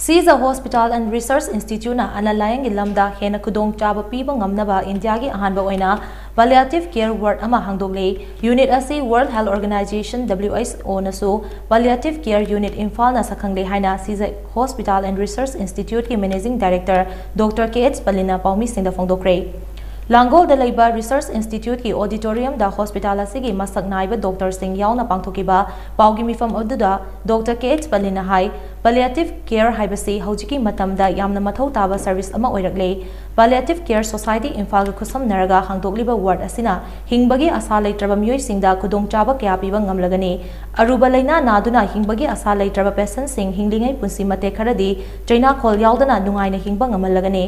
Seize a Hospital and Research Instituteꯅ ꯑꯅꯥ ꯂꯥꯌꯦꯡꯒꯤ ꯂꯝꯗ ꯍꯦꯟꯅ ꯈꯨꯗꯣꯡꯆꯥꯕ ꯄꯤꯕ ꯉꯝꯅꯕ ꯏꯟꯗꯤꯌꯥꯒꯤ ꯑꯍꯥꯟꯕ ꯑꯣꯏꯅ palliative care ward ꯑꯃ ꯍꯥꯡꯗꯣꯛꯂꯦ꯫ Unit ꯑꯁꯤ World Health Organization, W H O ꯅꯁꯨ palliative care unit ꯏꯝꯐꯥꯜꯅ ꯁꯛꯈꯪꯂꯦ ꯍꯥꯏꯅ Seize a Hospital and Research Instituteꯀꯤ Managing Director Doctor K H ꯄꯜꯂꯤꯅ ꯄꯥꯎꯃꯤꯁꯤꯡꯗ ꯐꯣꯡꯗꯣꯛꯈ꯭ꯔꯦ꯫ ꯂꯥꯡꯒꯣꯜꯗ ꯂꯩꯕ Research Instituteꯀꯤ auditoriumꯗ hospital ꯑꯁꯤꯒꯤ ꯃꯁꯛ ꯅꯥꯏꯕ doctorꯁꯤꯡ ꯌꯥꯎꯅ ꯄꯥꯡꯊꯣꯛꯈꯤꯕ ꯄꯥꯎꯒꯤ ꯃꯤꯐꯝ ꯑꯗꯨꯗ Doctor K H ꯄꯜꯂꯤꯅ ꯍꯥꯏ, palliative care ꯍꯥꯏꯕꯁꯤ ꯍꯧꯖꯤꯛꯀꯤ ꯃꯇꯝꯗ ꯌꯥꯝꯅ ꯃꯊꯧ ꯇꯥꯕ service ꯑꯃ ꯑꯣꯏꯔꯛꯂꯦ꯫ Palliative Care Society ꯏꯝꯐꯥꯜꯒ ꯈꯨꯠꯁꯝꯅꯔꯒ ꯍꯥꯡꯗꯣꯛꯂꯤꯕ ward ꯑꯁꯤꯅ ꯍꯤꯡꯕꯒꯤ ꯑꯁꯥ ꯂꯩꯇ꯭ꯔꯕ ꯃꯤꯑꯣꯏꯁꯤꯡꯗ ꯈꯨꯗꯣꯡꯆꯥꯕ ꯀꯌꯥ ꯄꯤꯕ ꯉꯝꯂꯒꯅꯤ꯫ ꯑꯔꯨꯕ ꯂꯥꯏꯅꯥ ꯅꯥꯗꯨꯅ ꯍꯤꯡꯕꯒꯤ ꯑꯁꯥ ꯂꯩꯇ꯭ꯔꯕ patientꯁꯤꯡ ꯍꯤꯡꯂꯤꯉꯩ ꯄꯨꯟꯁꯤ ꯃꯇꯦꯛ ꯈꯔꯗꯤ ꯆꯩꯅꯥꯈꯣꯜ ꯌꯥꯎꯗꯅ ꯅꯨꯡꯉꯥꯏꯅ ꯍꯤꯡꯕ ꯉꯝꯍꯜꯂꯒꯅꯤ꯫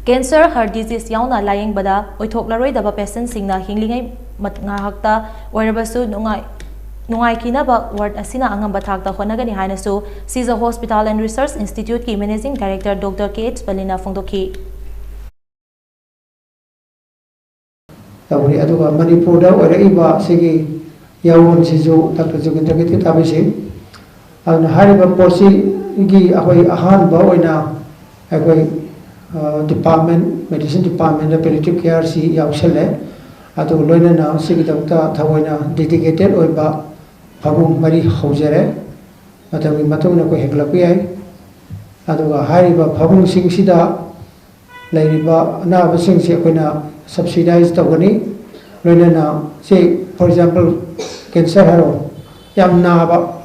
Cancer, heart disease ꯌꯥꯎꯅ ꯂꯥꯌꯦꯡꯕꯗ ꯑꯣꯏꯊꯣꯛꯂꯔꯣꯏꯗꯕ patientꯁꯤꯡꯅ ꯍꯤꯡꯂꯤꯉꯩ ꯃꯠ-, ꯉꯥꯏꯍꯥꯛꯇ ꯑꯣꯏꯔꯕꯁꯨ ꯅꯨꯡꯉꯥꯏ-, ꯅꯨꯡꯉꯥꯏꯈꯤꯅꯕ ward ꯑꯁꯤꯅ ꯑꯉꯝꯕ ꯊꯥꯛꯇ ꯍꯣꯠꯅꯒꯅꯤ ꯍꯥꯏꯅꯁꯨ Seize a Hospital and Research Instituteꯀꯤ Managing Director Doctor K H ꯄꯜꯂꯤꯅ ꯐꯣꯡꯗꯣꯛꯈꯤ꯫ ꯇꯧꯔꯤ꯫ ꯑꯗꯨꯒ ꯃꯅꯤꯄꯨꯔꯗ ꯑꯣꯏꯔꯛꯏꯕ ꯁꯤꯒꯤ ꯌꯥꯑꯣꯟꯁꯤꯁꯨ ꯗꯥꯛꯇꯔ ꯖꯣꯒꯦꯟꯗ꯭ꯔꯒꯤꯗꯤ ꯇꯥꯕꯤꯁꯤ꯫ ꯑꯗꯨꯅ ꯍꯥꯏꯔꯤꯕ ꯄꯣꯠꯁꯤꯒꯤ ꯑꯩꯈꯣꯏ ꯑꯍꯥꯟꯕ ꯑꯣꯏꯅ ꯑꯩꯈꯣꯏ department, medicine departmentꯇ palliative careꯁꯤ ꯌꯥꯎꯁꯜꯂꯦ꯫ ꯑꯗꯨꯒ ꯂꯣꯏꯅꯅ ꯁꯤꯒꯤꯗꯃꯛꯇ ꯊꯑꯣꯏꯅ dedicated ꯑꯣꯏꯕ ꯐꯃꯨꯡ ꯃꯔꯤ ꯍꯧꯖꯔꯦ꯫ ꯃꯇꯝꯒꯤ ꯃꯇꯨꯡ ꯏꯟꯅ ꯑꯩꯈꯣꯏ ꯍꯦꯟꯒꯠꯂꯛꯄ ꯌꯥꯏ꯫ ꯑꯗꯨꯒ ꯍꯥꯏꯔꯤꯕ ꯐꯃꯨꯡꯁꯤꯡꯁꯤꯗ ꯂꯩꯔꯤꯕ ꯑꯅꯥꯕꯁꯤꯡꯁꯤ ꯑꯩꯈꯣꯏꯅ subsidize ꯇꯧꯒꯅꯤ꯫ ꯂꯣꯏꯅꯅ ꯁꯤ, for example, cancer ꯍꯥꯏꯔꯣ, ꯌꯥꯝ ꯅꯥꯕ,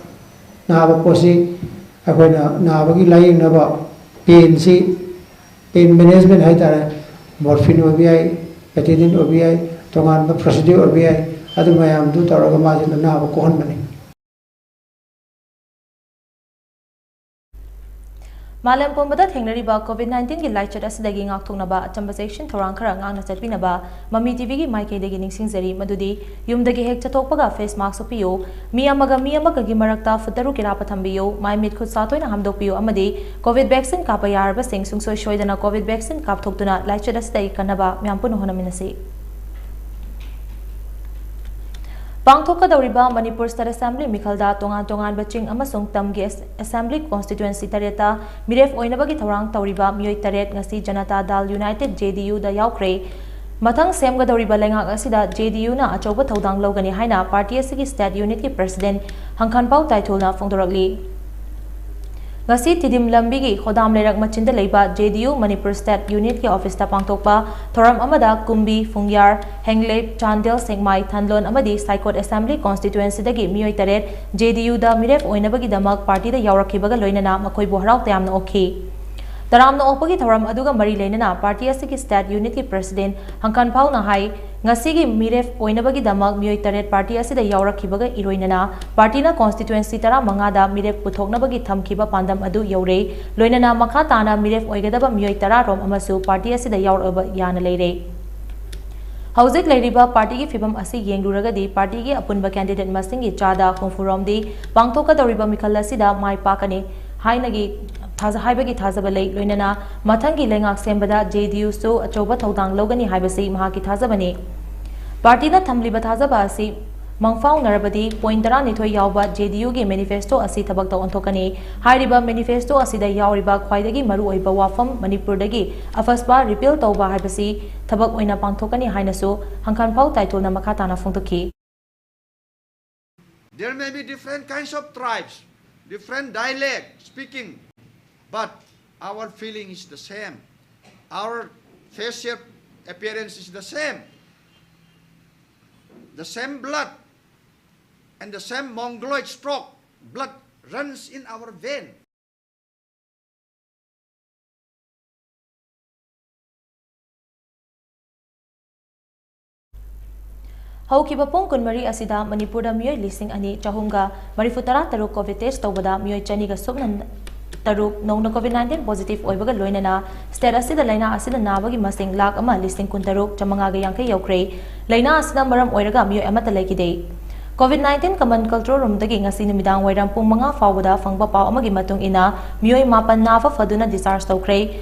ꯅꯥꯕ ꯄꯣꯠꯁꯤ ꯑꯩꯈꯣꯏꯅ ꯅꯥꯕꯒꯤ ꯂꯥꯌꯦꯡꯅꯕ painꯁꯤ ꯄꯦꯟ ꯃꯦꯅꯦꯖꯃꯦꯟ ꯍꯥꯏꯇꯥꯔꯦ, ꯃꯣꯔꯐꯤꯟ ꯑꯣꯏꯕ ꯌꯥꯏ, ꯕꯦꯇꯦꯗꯤꯟ ꯑꯣꯏꯕ ꯌꯥꯏ, ꯇꯣꯉꯥꯟꯕ ꯄ꯭ꯔꯣꯁꯤꯗ꯭ꯌꯨꯔ ꯑꯣꯏꯕ ꯌꯥꯏ, ꯑꯗꯨ ꯃꯌꯥꯝꯗꯨ ꯇꯧꯔꯒ ꯃꯥꯁꯦ ꯑꯅꯥꯕ ꯀꯣꯛꯍꯟꯕꯅꯤ꯫ ꯃꯥꯂꯦꯝ ꯄꯨꯝꯕꯗ ꯊꯦꯡꯅꯔꯤꯕ ꯀꯣꯚꯤꯗ ꯅꯥꯏꯟꯇꯤꯟꯒꯤ ꯂꯥꯏꯆꯠ ꯑꯁꯤꯗꯒꯤ ꯉꯥꯛꯊꯣꯛꯅꯕ ꯑꯆꯝꯕ ꯆꯦꯛꯁꯤꯟ ꯊꯧꯔꯥꯡ ꯈꯔ ꯉꯥꯛꯅ ꯆꯠꯄꯤꯅꯕ ꯃꯃꯤ ꯇꯤꯚꯤꯒꯤ ꯃꯥꯏꯀꯩꯗꯒꯤ ꯅꯤꯡꯁꯤꯡꯖꯔꯤ ꯃꯗꯨꯗꯤ ꯌꯨꯝꯗꯒꯤ ꯍꯦꯛ ꯆꯠꯊꯣꯛꯄꯒ ꯐꯦꯁ ꯃꯥꯁꯛ ꯎꯞꯄꯤꯌꯨ, ꯃꯤ ꯑꯃꯒ ꯃꯤ ꯑꯃꯒꯒꯤ ꯃꯔꯛꯇ ꯐꯨꯠ ꯇꯔꯨꯛꯀꯤ ꯂꯥꯞꯄ ꯊꯝꯕꯤꯌꯨ, ꯃꯥꯏ ꯃꯤꯠ ꯈꯨꯠ ꯁꯥ ꯇꯣꯏꯅ ꯍꯥꯝꯗꯣꯛꯄꯤꯌꯨ ꯑꯃꯗꯤ ꯀꯣꯚꯤꯗ ꯚꯦꯛꯁꯤꯟ ꯀꯥꯞꯄ ꯌꯥꯔꯕꯁꯤꯡ ꯁꯨꯡꯁꯣꯏ ꯁꯣꯏꯗꯅ ꯀꯣꯚꯤꯗ ꯚꯦꯛꯁꯤꯟ ꯀꯥꯞꯊꯣꯛꯇꯨꯅ ꯂꯥꯏꯆꯠ ꯑꯁꯤꯗꯒꯤ ꯀꯟꯅꯕ ꯃꯌꯥꯝ ꯄꯨꯟꯅ ꯍꯣꯠꯅꯃꯤꯟꯅꯁꯤ꯫ ꯄꯥꯡꯊꯣꯛꯀꯗꯧꯔꯤꯕ ꯃꯅꯤꯄꯨꯔ ꯁ꯭ꯇꯦꯠ ꯑꯦꯁꯦꯝꯕ꯭ꯂꯤ ꯃꯤꯈꯜꯗ ꯇꯣꯉꯥꯟ ꯇꯣꯉꯥꯟꯕ ꯆꯤꯡ ꯑꯃꯁꯨꯡ ꯇꯝꯒꯤ ꯑꯦꯁ-, ꯑꯦꯁꯦꯝꯕ꯭ꯂꯤ ꯀꯣꯟꯁꯇꯤꯇ꯭ꯋꯦꯟꯁꯤ ꯇꯔꯦꯠꯇ ꯃꯤꯔꯦꯞ ꯑꯣꯏꯅꯕꯒꯤ ꯊꯧꯔꯥꯡ ꯇꯧꯔꯤꯕ ꯃꯤꯑꯣꯏ ꯇꯔꯦꯠ ꯉꯁꯤ ꯖꯅꯇꯥ ꯗꯜ ꯌꯨꯅꯥꯏꯇꯦꯗ, ꯖꯦ ꯗꯤ ꯌꯨꯗ ꯌꯥꯎꯈ꯭ꯔꯦ꯫ ꯃꯊꯪ ꯁꯦꯝꯒꯗꯧꯔꯤꯕ ꯂꯩꯉꯥꯛ ꯑꯁꯤꯗ ꯖꯦ ꯗꯤ ꯌꯨꯅ ꯑꯆꯧꯕ ꯊꯧꯗꯥꯡ ꯂꯧꯒꯅꯤ ꯍꯥꯏꯅ ꯄꯥꯔꯇꯤ ꯑꯁꯤꯒꯤ ꯁ꯭ꯇꯦꯠ ꯌꯨꯅꯤꯠꯀꯤ ꯄ꯭ꯔꯁꯤꯗꯦꯟꯠ ꯍꯪꯈꯥꯟꯄꯥꯎ ꯇꯥꯏꯊꯨꯜꯅ ꯐꯣꯡꯗꯣꯔꯛꯂꯤ꯫ ꯉꯁꯤ ꯇꯤꯗꯤꯝ ꯂꯝꯕꯤꯒꯤ ꯈꯣꯗꯥꯝ ꯂꯩꯔꯛ ꯃꯆꯤꯟꯗ ꯂꯩꯕ ꯖꯦ ꯗꯤ ꯌꯨ ꯃꯅꯤꯄꯨꯔ ꯁ꯭ꯇꯦꯠ ꯌꯨꯅꯤꯠꯀꯤ ꯑꯣꯐꯤꯁꯇ ꯄꯥꯡꯊꯣꯛꯄ ꯊꯧꯔꯝ ꯑꯃꯗ ꯀꯨꯝꯕꯤ, ꯐꯨꯡꯌꯥꯔ, ꯍꯦꯡꯂꯦꯞ, ꯆꯥꯟꯗꯦꯜ, ꯁꯦꯛꯃꯥꯏ, ꯊꯥꯟꯂꯣꯟ ꯑꯃꯗꯤ ꯁꯥꯏꯀꯣꯠ ꯑꯦꯁꯦꯝꯕ꯭ꯂꯤ ꯀꯣꯟꯁꯇꯤꯇ꯭ꯋꯦꯟꯁꯤꯗꯒꯤ ꯃꯤꯑꯣꯏ ꯇꯔꯦꯠ ꯖꯦ ꯗꯤ ꯌꯨꯗ ꯃꯤꯔꯦꯞ ꯑꯣꯏꯅꯕꯒꯤꯗꯃꯛ ꯄꯥꯔꯇꯤꯗ ꯌꯥꯎꯔꯛꯈꯤꯕꯒ ꯂꯣꯏꯅꯅ ꯃꯈꯣꯏꯕꯨ ꯍꯔꯥꯎ ꯇꯌꯥꯝꯅ ꯑꯣꯛꯈꯤ꯫ ꯇꯔꯥꯝꯅ ꯑꯣꯛꯄꯒꯤ ꯊꯧꯔꯝ ꯑꯗꯨꯒ ꯃꯔꯤ ꯂꯩꯅꯅ ꯄꯥꯔꯇꯤ ꯑꯁꯤꯒꯤ ꯁ꯭ꯇꯦꯠ ꯌꯨꯅꯤꯠꯀꯤ ꯄ꯭ꯔꯁꯤꯗꯦꯟꯠ ꯍꯪꯈꯥꯟꯄꯥꯎꯅ ꯍꯥꯏ, ꯉꯁꯤꯒꯤ ꯃꯤꯔꯦꯞ ꯑꯣꯏꯅꯕꯒꯤꯗꯃꯛ ꯃꯤꯑꯣꯏ ꯇꯔꯦꯠ ꯄꯥꯔꯇꯤ ꯑꯁꯤꯗ ꯌꯥꯎꯔꯛꯈꯤꯕꯒ ꯏꯔꯣꯏꯅꯅ ꯄꯥꯔꯇꯤꯅ ꯀꯣꯟꯁꯇꯤꯇ꯭ꯋꯦꯟꯁꯤ ꯇꯔꯥꯃꯉꯥꯗ ꯃꯤꯔꯦꯞ ꯄꯨꯊꯣꯛꯅꯕꯒꯤ ꯊꯝꯈꯤꯕ ꯄꯥꯟꯗꯝ ꯑꯗꯨ ꯌꯧꯔꯦ꯫ ꯂꯣꯏꯅꯅ ꯃꯈꯥ ꯇꯥꯅ ꯃꯤꯔꯦꯞ ꯑꯣꯏꯒꯗꯕ ꯃꯤꯑꯣꯏ ꯇꯔꯥ ꯔꯣꯝ ꯑꯃꯁꯨ ꯄꯥꯔꯇꯤ ꯑꯁꯤꯗ ꯌꯥꯎꯔꯛꯑꯕ ꯌꯥꯅ ꯂꯩꯔꯦ꯫ ꯍꯧꯖꯤꯛ ꯂꯩꯔꯤꯕ ꯄꯥꯔꯇꯤꯒꯤ ꯐꯤꯕꯝ ꯑꯁꯤ ꯌꯦꯡꯂꯨꯔꯒꯗꯤ ꯄꯥꯔꯇꯤꯒꯤ ꯑꯄꯨꯟꯕ ꯀꯦꯟꯗꯤꯗꯦꯠ ꯃꯁꯤꯡꯒꯤ ꯆꯥꯗ ꯍꯨꯝꯐꯨ ꯔꯣꯝꯗꯤ ꯄꯥꯡꯊꯣꯛꯀꯗꯧꯔꯤꯕ ꯃꯤꯈꯜ ꯑꯁꯤꯗ ꯃꯥꯏ ꯄꯥꯛꯀꯅꯤ ꯍꯥꯏꯅꯒꯤ ꯊꯥꯖ-, ꯍꯥꯏꯕꯒꯤ ꯊꯥꯖꯕ ꯂꯩ꯫ ꯂꯣꯏꯅꯅ ꯃꯊꯪꯒꯤ ꯂꯩꯉꯥꯛ ꯁꯦꯝꯕꯗ ꯖꯦ ꯗꯤ ꯌꯨꯁꯨ ꯑꯆꯧꯕ ꯊꯧꯗꯥꯡ ꯂꯧꯒꯅꯤ ꯍꯥꯏꯕꯁꯤ ꯃꯍꯥꯛꯀꯤ ꯊꯥꯖꯕꯅꯤ꯫ ꯄꯥꯔꯇꯤꯅ ꯊꯝꯂꯤꯕ ꯊꯥꯖꯕ ꯑꯁꯤ ꯃꯪꯐꯥꯎꯅꯔꯕꯗꯤ ꯄꯣꯏꯟꯠ ꯇꯔꯥꯅꯤꯊꯣꯏ ꯌꯥꯎꯕ ꯖꯦ ꯗꯤ ꯌꯨꯒꯤ ꯃꯦꯅꯤꯐꯦꯁꯇꯣ ꯑꯁꯤ ꯊꯕꯛꯇ ꯑꯣꯟꯊꯣꯛꯀꯅꯤ꯫ ꯍꯥꯏꯔꯤꯕ ꯃꯦꯅꯤꯐꯦꯁꯇꯣ ꯑꯁꯤꯗ ꯌꯥꯎꯔꯤꯕ ꯈ꯭ꯋꯥꯏꯗꯒꯤ ꯃꯔꯨꯑꯣꯏꯕ ꯋꯥꯐꯝ ꯃꯅꯤꯄꯨꯔꯗꯒꯤ ꯑꯐꯁꯄꯥ ꯔꯤꯄꯤꯜ ꯇꯧꯕ ꯍꯥꯏꯕꯁꯤ ꯊꯕꯛ ꯑꯣꯏꯅ ꯄꯥꯡꯊꯣꯛꯀꯅꯤ ꯍꯥꯏꯅꯁꯨ ꯍꯪꯈꯥꯟꯄꯥꯎ ꯇꯥꯏꯊꯨꯜꯅ ꯃꯈꯥ ꯇꯥꯅ ꯐꯣꯡꯗꯣꯛꯈꯤ꯫ There may be different kinds of tribes, different dialect speaking, but our feeling is the same. Our facial appearance is the same. The same blood and the same mongoloid stock blood runs in our vein. ꯍꯧꯈꯤꯕ ꯄꯨꯡ ꯀꯨꯟꯃꯔꯤ ꯑꯁꯤꯗ ꯃꯅꯤꯄꯨꯔꯗ ꯃꯤꯑꯣꯏ ꯂꯤꯁꯤꯡ ꯑꯅꯤ ꯆꯍꯨꯝꯒ ꯃꯔꯤꯐꯨ ꯇꯔꯥ ꯇꯔꯨꯛ COVID test ꯇꯧꯕꯗ ꯃꯤꯑꯣꯏ ꯆꯅꯤꯒ ꯁꯨꯞꯅ ꯇꯔꯨꯛ ꯅꯧꯅ COVID nineteen positive ꯑꯣꯏꯕꯒ ꯂꯣꯏꯅꯅ state ꯑꯁꯤꯗ ꯂꯥꯏꯅꯥ ꯑꯁꯤꯅ ꯅꯥꯕꯒꯤ ꯃꯁꯤꯡ ꯂꯥꯈ ꯑꯃ ꯂꯤꯁꯤꯡ ꯀꯨꯟꯇꯔꯨꯛ ꯆꯥꯃꯉꯥꯒ ꯌꯥꯡꯈꯩ ꯌꯧꯈ꯭ꯔꯦ꯫ ꯂꯥꯏꯅꯥ ꯑꯁꯤꯅ ꯃꯔꯝ ꯑꯣꯏꯔꯒ ꯃꯤꯑꯣꯏ ꯑꯃꯠꯇ ꯂꯩꯈꯤꯗꯦ꯫ COVID nineteen command control roomꯗꯒꯤ ꯉꯁꯤ ꯅꯨꯃꯤꯗꯥꯡ ꯋꯥꯏꯔꯝ ꯄꯨꯡ ꯃꯉꯥ ꯐꯥꯎꯕꯗ ꯐꯪꯕ ꯄꯥꯎ ꯑꯃꯒꯤ ꯃꯇꯨꯡ ꯏꯟꯅ ꯃꯤꯑꯣꯏ ꯃꯥꯄꯟ ꯅꯥꯕ ꯐꯗꯨꯅ discharge ꯇꯧꯈ꯭ꯔꯦ꯫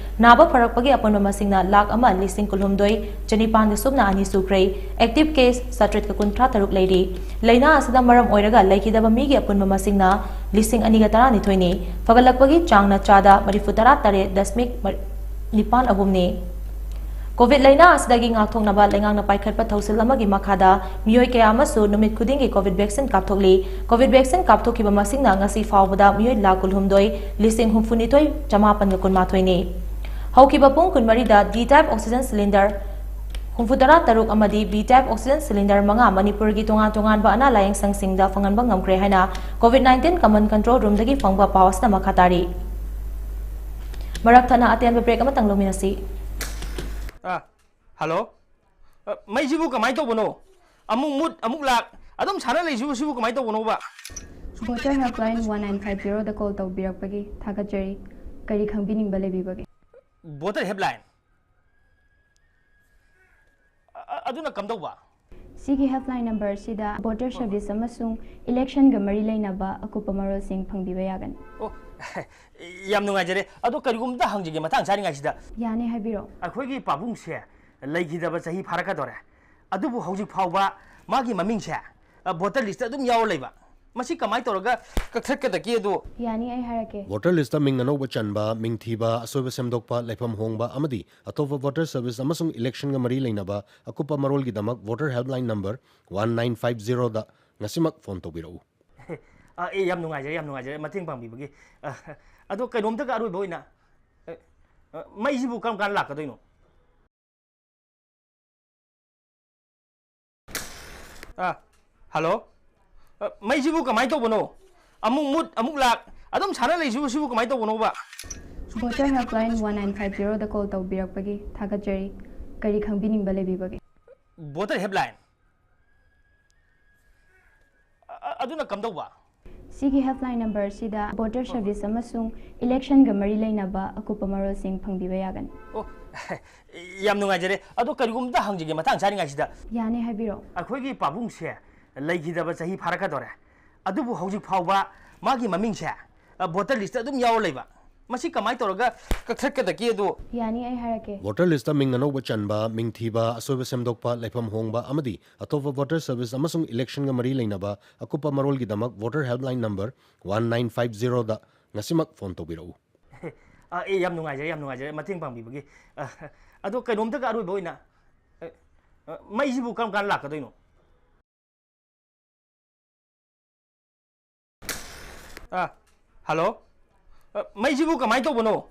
ꯅꯥꯕ ꯐꯔꯛꯄꯒꯤ ꯑꯄꯨꯟꯕ ꯃꯁꯤꯡꯅ ꯂꯥꯈ ꯑꯃ ꯂꯤꯁꯤꯡ ꯀꯨꯟꯍꯨꯝꯗꯣꯏ ꯆꯅꯤꯄꯥꯟꯒ ꯁꯨꯞꯅ ꯑꯅꯤ ꯁꯨꯈ꯭ꯔꯦ꯫ Active case ꯆꯥꯇ꯭ꯔꯦꯠꯀ ꯀꯨꯟꯊ꯭ꯔꯥ ꯇꯔꯨꯛ ꯂꯩꯔꯤ꯫ ꯂꯥꯏꯅꯥ ꯑꯁꯤꯅ ꯃꯔꯝ ꯑꯣꯏꯔꯒ ꯂꯩꯈꯤꯗꯕ ꯃꯤꯒꯤ ꯑꯄꯨꯟꯕ ꯃꯁꯤꯡꯅ ꯂꯤꯁꯤꯡ ꯑꯅꯤꯒ ꯇꯔꯥꯅꯤꯊꯣꯏꯅꯤ꯫ ꯐꯒꯠꯂꯛꯄꯒꯤ ꯆꯥꯡꯅ ꯆꯥꯗ ꯃꯔꯤꯐꯨ ꯇꯔꯥ ꯇꯔꯦꯠ ꯗꯁꯃꯤꯛ ꯅꯤꯄꯥꯟ ꯑꯍꯨꯝꯅꯤ꯫ COVID ꯂꯥꯏꯅꯥ ꯑꯁꯤꯗꯒꯤ ꯉꯥꯛꯊꯣꯛꯅꯕ ꯂꯩꯉꯥꯛꯅ ꯄꯥꯏꯈꯠꯄ ꯊꯧꯁꯤꯜ ꯑꯃꯒꯤ ꯃꯈꯥꯗ ꯃꯤꯑꯣꯏ ꯀꯌꯥ ꯑꯃꯁꯨ ꯅꯨꯃꯤꯠ ꯈꯨꯗꯤꯡꯒꯤ COVID vaccine ꯀꯥꯞꯊꯣꯛꯂꯤ꯫ COVID vaccine ꯀꯥꯞꯊꯣꯛꯈꯤꯕ ꯃꯁꯤꯡꯅ ꯉꯁꯤ ꯐꯥꯎꯕꯗ ꯃꯤꯑꯣꯏ ꯂꯥꯈ ꯀꯨꯟꯍꯨꯝꯗꯣꯏ ꯂꯤꯁꯤꯡ ꯍꯨꯝꯐꯨꯅꯤꯊꯣꯏ ꯆꯃꯥꯄꯟꯒ ꯀꯨꯟꯃꯥꯊꯣꯏꯅꯤ꯫ ꯍꯧꯈꯤꯕ ꯄꯨꯡ ꯀꯨꯟꯃꯔꯤꯗ D type oxygen cylinder ꯍꯨꯝꯐꯨ ꯇꯔꯥ ꯇꯔꯨꯛ ꯑꯃꯗꯤ B type oxygen cylinder ꯃꯉꯥ ꯃꯅꯤꯄꯨꯔꯒꯤ ꯇꯣꯉꯥꯟ ꯇꯣꯉꯥꯟꯕ ꯑꯅꯥ ꯂꯥꯌꯦꯡ ꯁꯪꯁꯤꯡꯗ ꯐꯪꯍꯟꯕ ꯉꯝꯈ꯭ꯔꯦ ꯍꯥꯏꯅ COVID nineteen command control roomꯗꯒꯤ ꯐꯪꯕ ꯄꯥꯎ ꯑꯁꯤꯅ ꯃꯈꯥ ꯇꯥꯔꯤ꯫ ꯃꯔꯛ ꯊꯠꯅ ꯑꯇꯦꯟꯕ break ꯑꯃꯇꯪ ꯂꯧꯃꯤꯟꯅꯁꯤ꯫ ꯑ, hello? ꯑ, ꯃꯩꯁꯤꯕꯨ ꯀꯃꯥꯏꯅ ꯇꯧꯕꯅꯣ? ꯑꯃꯨꯛ ꯃꯨꯠ, ꯑꯃꯨꯛ ꯂꯥꯛ, ꯑꯗꯨꯝ ꯁꯥꯟꯅ ꯂꯩꯁꯤꯕꯨ, ꯁꯤꯕꯨ ꯀꯃꯥꯏꯅ ꯇꯧꯕꯅꯣꯕ? Voter Helpline one nine five zeroꯗ call ꯇꯧꯕꯤꯔꯛꯄꯒꯤ ꯊꯥꯒꯠꯆꯔꯤ꯫ ꯀꯔꯤ ꯈꯪꯕꯤꯅꯤꯡꯕ ꯂꯩꯕꯤꯕꯒꯦ? Voter Helpline? ꯑ-, ꯑ-, ꯑꯗꯨꯅ ꯀꯝꯗꯧꯕ? ꯁꯤꯒꯤ helpline number ꯑꯁꯤꯗ voter service ꯑꯃꯁꯨꯡ electionꯒ ꯃꯔꯤ ꯂꯩꯅꯕ ꯑꯀꯨꯞꯄ ꯃꯔꯣꯜꯁꯤꯡ ꯐꯪꯕꯤꯕ ꯌꯥꯒꯅꯤ꯫ ꯑꯣ, ꯌꯥꯝ ꯅꯨꯡꯉꯥꯏꯖꯔꯦ꯫ ꯑꯗꯣ ꯀꯔꯤꯒꯨꯝꯕ ꯑꯝꯇ ꯍꯪꯖꯒꯦ ꯃꯇꯥꯡ ꯆꯥꯔꯤꯉꯩꯁꯤꯗ꯫ ꯌꯥꯅꯤ, ꯍꯥꯏꯕꯤꯔꯛꯑꯣ꯫ ꯑꯩꯈꯣꯏꯒꯤ ꯄꯥꯕꯨꯡꯁꯦ ꯂꯩꯈꯤꯗꯕ ꯆꯍꯤ ꯐꯥꯔꯛꯀꯗꯧꯔꯦ, ꯑꯗꯨꯕꯨ ꯍꯧꯖꯤꯛ ꯐꯥꯎꯕ ꯃꯥꯒꯤ ꯃꯃꯤꯡꯁꯦ, ꯑ, voter listꯇ ꯑꯗꯨꯝ ꯌꯥꯎꯔ ꯂꯩꯕ꯫ ꯃꯁꯤ ꯀꯃꯥꯏꯅ ꯇꯧꯔꯒ ꯀꯛꯊꯠꯀꯗꯒꯦ ꯑꯗꯣ? ꯌꯥꯅꯤ, ꯑꯩ ꯍꯥꯏꯔꯛꯀꯦ꯫ Voter listꯇ ꯃꯤꯡ ꯑꯅꯧꯕ ꯆꯟꯕ, ꯃꯤꯡ ꯊꯤꯕ, ꯑꯁꯣꯏꯕ ꯁꯦꯝꯗꯣꯛꯄ, ꯂꯩꯐꯝ ꯍꯣꯡꯕ ꯑꯃꯗꯤ ꯑꯇꯣꯞꯄ voter service ꯑꯃꯁꯨꯡ electionꯒ ꯃꯔꯤ ꯂꯩꯅꯕ ꯑꯀꯨꯞꯄ ꯃꯔꯣꯜꯒꯤꯗꯃꯛ Voter Helpline number one nine five zeroꯗ ꯉꯁꯤꯃꯛ phone ꯇꯧꯕꯤꯔꯛꯎ꯫ ꯑ, ꯑꯦ, ꯌꯥꯝ ꯅꯨꯡꯉꯥꯏꯖꯔꯦ, ꯌꯥꯝ ꯅꯨꯡꯉꯥꯏꯖꯔꯦ ꯃꯇꯦꯡ ꯄꯥꯡꯕꯤꯕꯒꯤ꯫ ꯑ, ꯑꯗꯣ ꯀꯩꯅꯣꯝꯇꯒ ꯑꯔꯣꯏꯕ ꯑꯣꯏꯅ, ꯑ, ꯑ, ꯃꯩꯁꯤꯕꯨ ꯀꯔꯝ ꯀꯥꯟꯗ ꯂꯥꯛꯀꯗꯣꯏꯅꯣ? ꯑ, hello? ꯑ, ꯃꯩꯁꯤꯕꯨ ꯀꯃꯥꯏꯅ ꯇꯧꯕꯅꯣ? ꯑꯃꯨꯛ ꯃꯨꯠ, ꯑꯃꯨꯛ ꯂꯥꯛ, ꯑꯗꯨꯝ ꯁꯥꯟꯅ ꯂꯩꯁꯤꯕꯨ, ꯁꯤꯕꯨ ꯀꯃꯥꯏꯅ ꯇꯧꯕꯅꯣꯕ? Voter Helpline one nine five zeroꯗ call ꯇꯧꯕꯤꯔꯛꯄꯒꯤ ꯊꯥꯒꯠꯆꯔꯤ꯫ ꯀꯔꯤ ꯈꯪꯕꯤꯅꯤꯡꯕ ꯂꯩꯕꯤꯕꯒꯦ? Voter Helpline? ꯑꯗꯨꯅ ꯀꯝꯗꯧꯕ? ꯁꯤꯒꯤ helpline number ꯑꯁꯤꯗ voter service ꯑꯃꯁꯨꯡ election ꯒ ꯃꯔꯤ ꯂꯩꯅꯕ ꯑꯀꯨꯞꯄ ꯃꯔꯣꯜꯁꯤꯡ ꯐꯪꯕꯤꯕ ꯌꯥꯒꯅꯤ꯫ ꯑꯣ, ꯌꯥꯝ ꯅꯨꯡꯉꯥꯏꯖꯔꯦ꯫ ꯑꯗꯣ ꯀꯔꯤꯒꯨꯝꯕ ꯍꯪꯖꯒꯦ ꯃꯇꯥꯡ ꯆꯥꯔꯤꯉꯩꯁꯤꯗ꯫ ꯌꯥꯅꯤ, ꯍꯥꯏꯕꯤꯔꯛꯑꯣ꯫ ꯑꯩꯈꯣꯏꯒꯤ ꯄꯥꯕꯨꯡꯁꯦ ꯂꯩꯈꯤꯗꯕ ꯆꯍꯤ ꯐꯥꯔꯛꯀꯗꯧꯔꯦ꯫ ꯑꯗꯨꯕꯨ ꯍꯧꯖꯤꯛ ꯐꯥꯎꯕ ꯃꯥꯒꯤ ꯃꯃꯤꯡꯁꯦ, ꯑ, voter list ꯑꯗꯨꯝ ꯌꯥꯎꯔ ꯂꯩꯕ꯫ ꯃꯁꯤ ꯀꯃꯥꯏꯅ ꯇꯧꯔꯒ ꯀꯛꯊꯠꯀꯗꯒꯦ ꯑꯗꯣ? ꯌꯥꯅꯤ, ꯑꯩ ꯍꯥꯏꯔꯛꯀꯦ꯫ Voter list ꯃꯤꯡ ꯑꯅꯧꯕ ꯆꯟꯕ, ꯃꯤꯡ ꯊꯤꯕ, ꯑꯁꯣꯏꯕ ꯁꯦꯝꯗꯣꯛꯄ, ꯂꯩꯐꯝ ꯍꯣꯡꯕ ꯑꯃꯗꯤ ꯑꯇꯣꯞꯄ voter service ꯑꯃꯁꯨꯡ election ꯒ ꯃꯔꯤ ꯂꯩꯅꯕ ꯑꯀꯨꯞꯄ ꯃꯔꯣꯜꯒꯤꯗꯃꯛ voter helpline number one nine five zero ꯗ ꯉꯁꯤꯃꯛ phone ꯇꯧꯕꯤꯔꯛꯎ꯫ ꯑ, ꯑꯦ, ꯌꯥꯝ ꯅꯨꯡꯉꯥꯏꯖꯔꯦ, ꯌꯥꯝ ꯅꯨꯡꯉꯥꯏꯖꯔꯦ ꯃꯇꯦꯡ ꯄꯥꯡꯕꯤꯕꯒꯤ꯫ ꯑ, ꯑꯗꯣ ꯀꯩꯅꯣꯝꯇꯒ ꯑꯔꯣꯏꯕ ꯑꯣꯏꯅ, ꯑ, ꯑ, ꯃꯩꯁꯤꯕꯨ ꯀꯔꯝ ꯀꯥꯟꯗ ꯂꯥꯛꯀꯗꯣꯏꯅꯣ? ꯑ, hello? ꯑ, ꯃꯩꯁꯤꯕꯨ ꯀꯃꯥꯏꯅ ꯇꯧꯕꯅꯣ?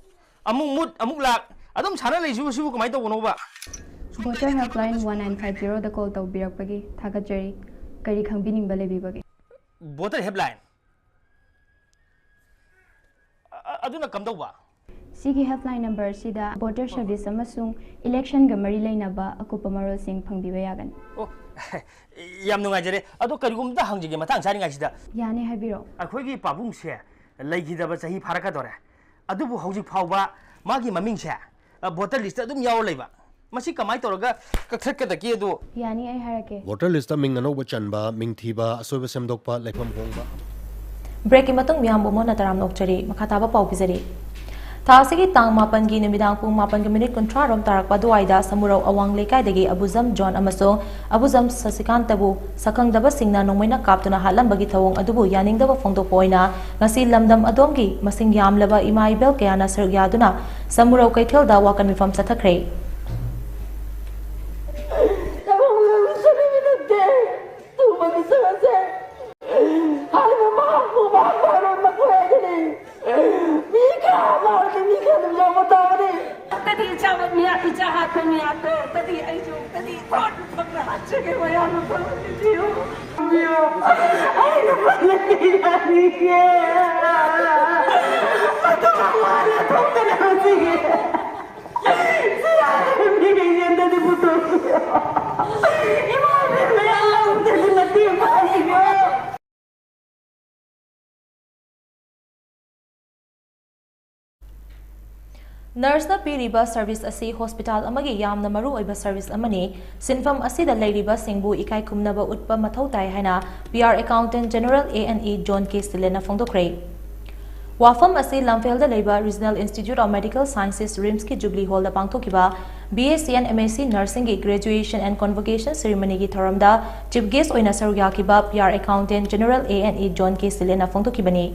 ꯑꯃꯨꯛ ꯃꯨꯠ, ꯑꯃꯨꯛ ꯂꯥꯛ, ꯑꯗꯨꯝ ꯁꯥꯟꯅ ꯂꯩꯁꯤꯕꯨ, ꯁꯤꯕꯨ ꯀꯃꯥꯏꯅ ꯇꯧꯕꯅꯣꯕ? Voter helpline one nine five zero ꯗ call ꯇꯧꯕꯤꯔꯛꯄꯒꯤ ꯊꯥꯒꯠꯆꯔꯤ꯫ ꯀꯔꯤ ꯈꯪꯕꯤꯅꯤꯡꯕ ꯂꯩꯕꯤꯕꯒꯦ? Voter helpline? ꯑ-, ꯑ-, ꯑꯗꯨꯅ ꯀꯝꯗꯧꯕ? ꯁꯤꯒꯤ helpline number ꯑꯁꯤꯗ voter service ꯑꯃꯁꯨꯡ election ꯒ ꯃꯔꯤ ꯂꯩꯅꯕ ꯑꯀꯨꯞꯄ ꯃꯔꯣꯜꯁꯤꯡ ꯐꯪꯕꯤꯕ ꯌꯥꯒꯅꯤ꯫ ꯑꯣ, ꯌꯥꯝ ꯅꯨꯡꯉꯥꯏꯖꯔꯦ꯫ ꯑꯗꯣ ꯀꯔꯤꯒꯨꯝꯕ ꯍꯪꯖꯒꯦ ꯃꯇꯥꯡ ꯆꯥꯔꯤꯉꯩꯁꯤꯗ꯫ ꯌꯥꯅꯤ, ꯍꯥꯏꯕꯤꯔꯛꯑꯣ꯫ ꯑꯩꯈꯣꯏꯒꯤ ꯄꯥꯕꯨꯡꯁꯦ ꯂꯩꯈꯤꯗꯕ ꯆꯍꯤ ꯐꯥꯔꯛꯀꯗꯧꯔꯦ꯫ ꯑꯗꯨꯕꯨ ꯍꯧꯖꯤꯛ ꯐꯥꯎꯕ ꯃꯥꯒꯤ ꯃꯃꯤꯡꯁꯦ, ꯑ, voter list ꯑꯗꯨꯝ ꯌꯥꯎꯔ ꯂꯩꯕ꯫ ꯃꯁꯤ ꯀꯃꯥꯏꯅ ꯇꯧꯔꯒ ꯀꯛꯊꯠꯀꯗꯒꯦ ꯑꯗꯣ? ꯌꯥꯅꯤ, ꯑꯩ ꯍꯥꯏꯔꯛꯀꯦ꯫ Voter list ꯃꯤꯡ ꯑꯅꯧꯕ ꯆꯟꯕ, ꯃꯤꯡ ꯊꯤꯕ, ꯑꯁꯣꯏꯕ ꯁꯦꯝꯗꯣꯛꯄ, ꯂꯩꯐꯝ ꯍꯣꯡꯕ꯫ Break ꯀꯤ ꯃꯇꯨꯡ ꯃꯤꯌꯥꯝꯕꯨ ꯃꯣꯟꯅ ꯇꯔꯥꯝꯅ ꯑꯣꯛꯆꯔꯤ꯫ ꯃꯈꯥ ꯇꯥꯕ ꯄꯥꯎ ꯄꯤꯖꯔꯤ꯫ ꯊꯥ ꯑꯁꯤꯒꯤ ꯇꯥꯡ ꯃꯥꯄꯟꯒꯤ ꯅꯨꯃꯤꯗꯥꯡ ꯄꯨꯡ ꯃꯥꯄꯟꯒ minute ꯀꯨꯟꯊ꯭ꯔꯥ ꯔꯣꯝ ꯇꯥꯔꯛꯄ ꯑꯗꯨꯋꯥꯏꯗ ꯁꯃꯨꯔꯧ ꯑꯋꯥꯡ ꯂꯩꯀꯥꯏꯗꯒꯤ ꯑꯕꯨꯖꯝ ꯖꯣꯟ ꯑꯃꯁꯨꯡ ꯑꯕꯨꯖꯝ ꯁꯁꯤꯀꯥꯟꯇꯕꯨ ꯁꯛꯈꯪꯗꯕꯁꯤꯡꯅ ꯅꯣꯡꯃꯩꯅ ꯀꯥꯞꯇꯨꯅ ꯍꯥꯠꯂꯝꯕꯒꯤ ꯊꯧꯑꯣꯡ ꯑꯗꯨꯕꯨ ꯌꯥꯅꯤꯡꯗꯕ ꯐꯣꯡꯗꯣꯛꯄ ꯑꯣꯏꯅ ꯉꯁꯤ ꯂꯝꯗꯝ ꯑꯗꯣꯝꯒꯤ ꯃꯁꯤꯡ ꯌꯥꯝꯂꯕ ꯏꯃꯥ ꯏꯕꯦꯜ ꯀꯌꯥꯅ ꯁꯔꯨꯛ ꯌꯥꯗꯨꯅ ꯁꯃꯨꯔꯧ ꯀꯩꯊꯦꯜꯗ ꯋꯥꯀꯠ ꯃꯤꯐꯝ ꯆꯠꯊꯈ꯭ꯔꯦ꯫ ꯊꯕꯛ ꯃꯌꯥꯝ ꯁꯨꯅꯤꯡꯉꯤ ꯅꯠꯇꯦ꯫ ꯁꯨꯕꯒꯤ ꯁꯔꯨꯛꯁꯦ ꯍꯥꯏꯔꯤꯕ ꯃꯍꯥꯛꯄꯨ ꯃꯍꯥꯛ ꯃꯔꯣꯟ ꯃꯈꯣꯏ ꯍꯥꯏꯒꯅꯤ꯫ ꯃꯤ ꯀꯌꯥ ꯃꯥꯜꯂꯤ, ꯃꯤ ꯀꯌꯥ ꯑꯗꯨꯝ ꯌꯥꯎꯕ ꯇꯥꯕꯅꯤ꯫ ꯇꯗꯤ ꯏꯆꯥ ꯃꯤ, ꯏꯆꯥ ꯍꯥꯠꯄ ꯃꯤ ꯍꯥꯠꯄ, ꯇꯗꯤ ꯑꯩꯁꯨ, ꯇꯗꯤ ꯊꯣꯠ ꯊꯣꯠꯅ ꯍꯥꯠꯆꯒꯦ, ꯃꯌꯥꯝꯅ ꯐꯪꯍꯟꯕꯤꯌꯨ꯫ ꯑꯩꯅ ꯐꯪꯍꯟꯕꯤꯔꯅꯤꯌꯦ꯫ ꯃꯗꯨ ꯃꯃꯥꯅ ꯊꯣꯛꯇꯅ ꯍꯧꯖꯤꯛ ꯁꯤ ꯍꯥꯏꯔꯤꯕ ꯃꯤꯈꯩꯁꯦ ꯑꯝꯇꯗꯤ ꯄꯨꯊꯣꯛꯄꯤꯌꯣ꯫ ꯏꯃꯥ ꯏꯕꯦꯝꯃ, ꯑꯝꯇꯗꯤ ꯃꯇꯦꯡ ꯄꯥꯡꯕꯤꯌꯣ꯫ Nurse-ꯅ ꯄꯤꯔꯤꯕ service ꯑꯁꯤ hospital ꯑꯃꯒꯤ ꯌꯥꯝꯅ ꯃꯔꯨ ꯑꯣꯏꯕ service ꯑꯃꯅꯤ꯫ ꯁꯤꯟꯐꯝ ꯑꯁꯤꯗ ꯂꯩꯔꯤꯕꯁꯤꯡꯕꯨ ꯏꯀꯥꯏ ꯈꯨꯝꯅꯕ ꯎꯠꯄ ꯃꯊꯧ ꯇꯥꯏ ꯍꯥꯏꯅ P R Accountant General A and E John K Sillena ꯐꯣꯡꯗꯣꯛꯈ꯭ꯔꯦ꯫ ꯋꯥꯐꯝ ꯑꯁꯤ ꯂꯝꯐꯦꯜꯗ ꯂꯩꯕ Regional Institute of Medical Sciences, RIMS-ꯀꯤ Jubilee Hall-ꯗ ꯄꯥꯡꯊꯣꯛꯈꯤꯕ B S C and M S C Nursing-ꯒꯤ Graduation and Convocation Ceremony-ꯒꯤ ꯊꯧꯔꯝꯗ Chief Guest ꯑꯣꯏꯅ ꯁꯔꯨꯛ ꯌꯥꯈꯤꯕ P R Accountant General A and E John K Sillena ꯐꯣꯡꯗꯣꯛꯈꯤꯕꯅꯤ꯫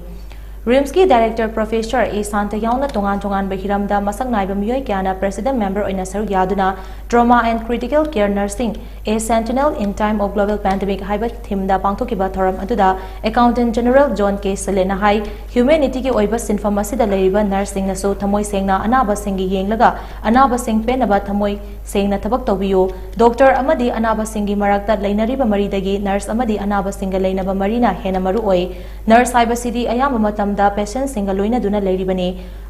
RIMS-ꯀꯤ Director Professor A Santa ꯌꯥꯎꯅ ꯇꯣꯉꯥꯟ ꯇꯣꯉꯥꯟꯕ ꯍꯤꯔꯝꯗ ꯃꯁꯛ ꯅꯥꯏꯕ ꯃꯤꯑꯣꯏ ꯀꯌꯥꯅ President Member ꯑꯣꯏꯅ ꯁꯔꯨꯛ ꯌꯥꯗꯨꯅ Trauma and Critical Care Nursing, A Sentinel in Time of Global Pandemic ꯍꯥꯏꯕ theme-ꯗ ꯄꯥꯡꯊꯣꯛꯈꯤꯕ ꯊꯧꯔꯝ ꯑꯗꯨꯗ Accountant General John K Sillena ꯍꯥꯏ, humanity-ꯒꯤ ꯑꯣꯏꯕ ꯁꯤꯟꯐꯝ ꯑꯁꯤꯗ ꯂꯩꯔꯤꯕ nurse-ꯁꯤꯡꯅꯁꯨ ꯊꯃꯣꯏ ꯁꯦꯡꯅ ꯑꯅꯥꯕꯁꯤꯡꯒꯤ ꯌꯦꯡꯂꯒ ꯑꯅꯥꯕꯁꯤꯡ ꯄꯦꯟꯅꯕ ꯊꯃꯣꯏ ꯁꯦꯡꯅ ꯊꯕꯛ ꯇꯧꯕꯤꯌꯨ꯫ Doctor ꯑꯃꯗꯤ ꯑꯅꯥꯕꯁꯤꯡꯒꯤ ꯃꯔꯛꯇ ꯂꯩꯅꯔꯤꯕ ꯃꯔꯤꯗꯒꯤ nurse ꯑꯃꯗꯤ ꯑꯅꯥꯕꯁꯤꯡꯒ ꯂꯩꯅꯕ ꯃꯔꯤꯅ ꯍꯦꯟꯅ ꯃꯔꯨ ꯑꯣꯏ꯫ Nurse ꯍꯥꯏꯕꯁꯤꯗꯤ ꯑꯌꯥꯝꯕ ꯃꯇꯝꯗ patient-ꯁꯤꯡꯒ ꯂꯣꯏꯅꯗꯨꯅ ꯂꯩꯔꯤꯕꯅꯤ꯫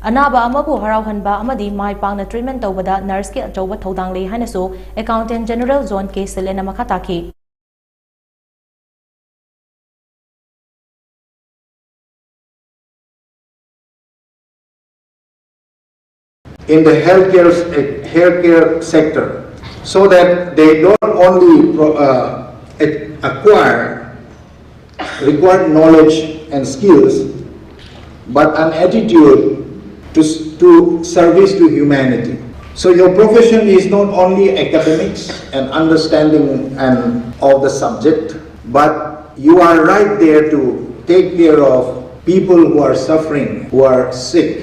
ꯑꯅꯥꯕ ꯑꯃꯕꯨ ꯍꯔꯥꯎꯍꯟꯕ ꯑꯃꯗꯤ ꯃꯥꯏ ꯄꯥꯛꯅ treatment ꯇꯧꯕꯗ nurse-ꯀꯤ ꯑꯆꯧꯕ ꯊꯧꯗꯥꯡ ꯂꯩ ꯍꯥꯏꯅꯁꯨ Accountant General John K Sillena ꯃꯈꯥ ꯇꯥꯈꯤ꯫ In the healthcare, healthcare sector, so that they don't only pro-, uh, ac-, acquire required knowledge and skills, but an attitude to s-, to service to humanity. So your profession is not only academics and understanding and of the subject, but you are right there to take care of people who are suffering, who are sick.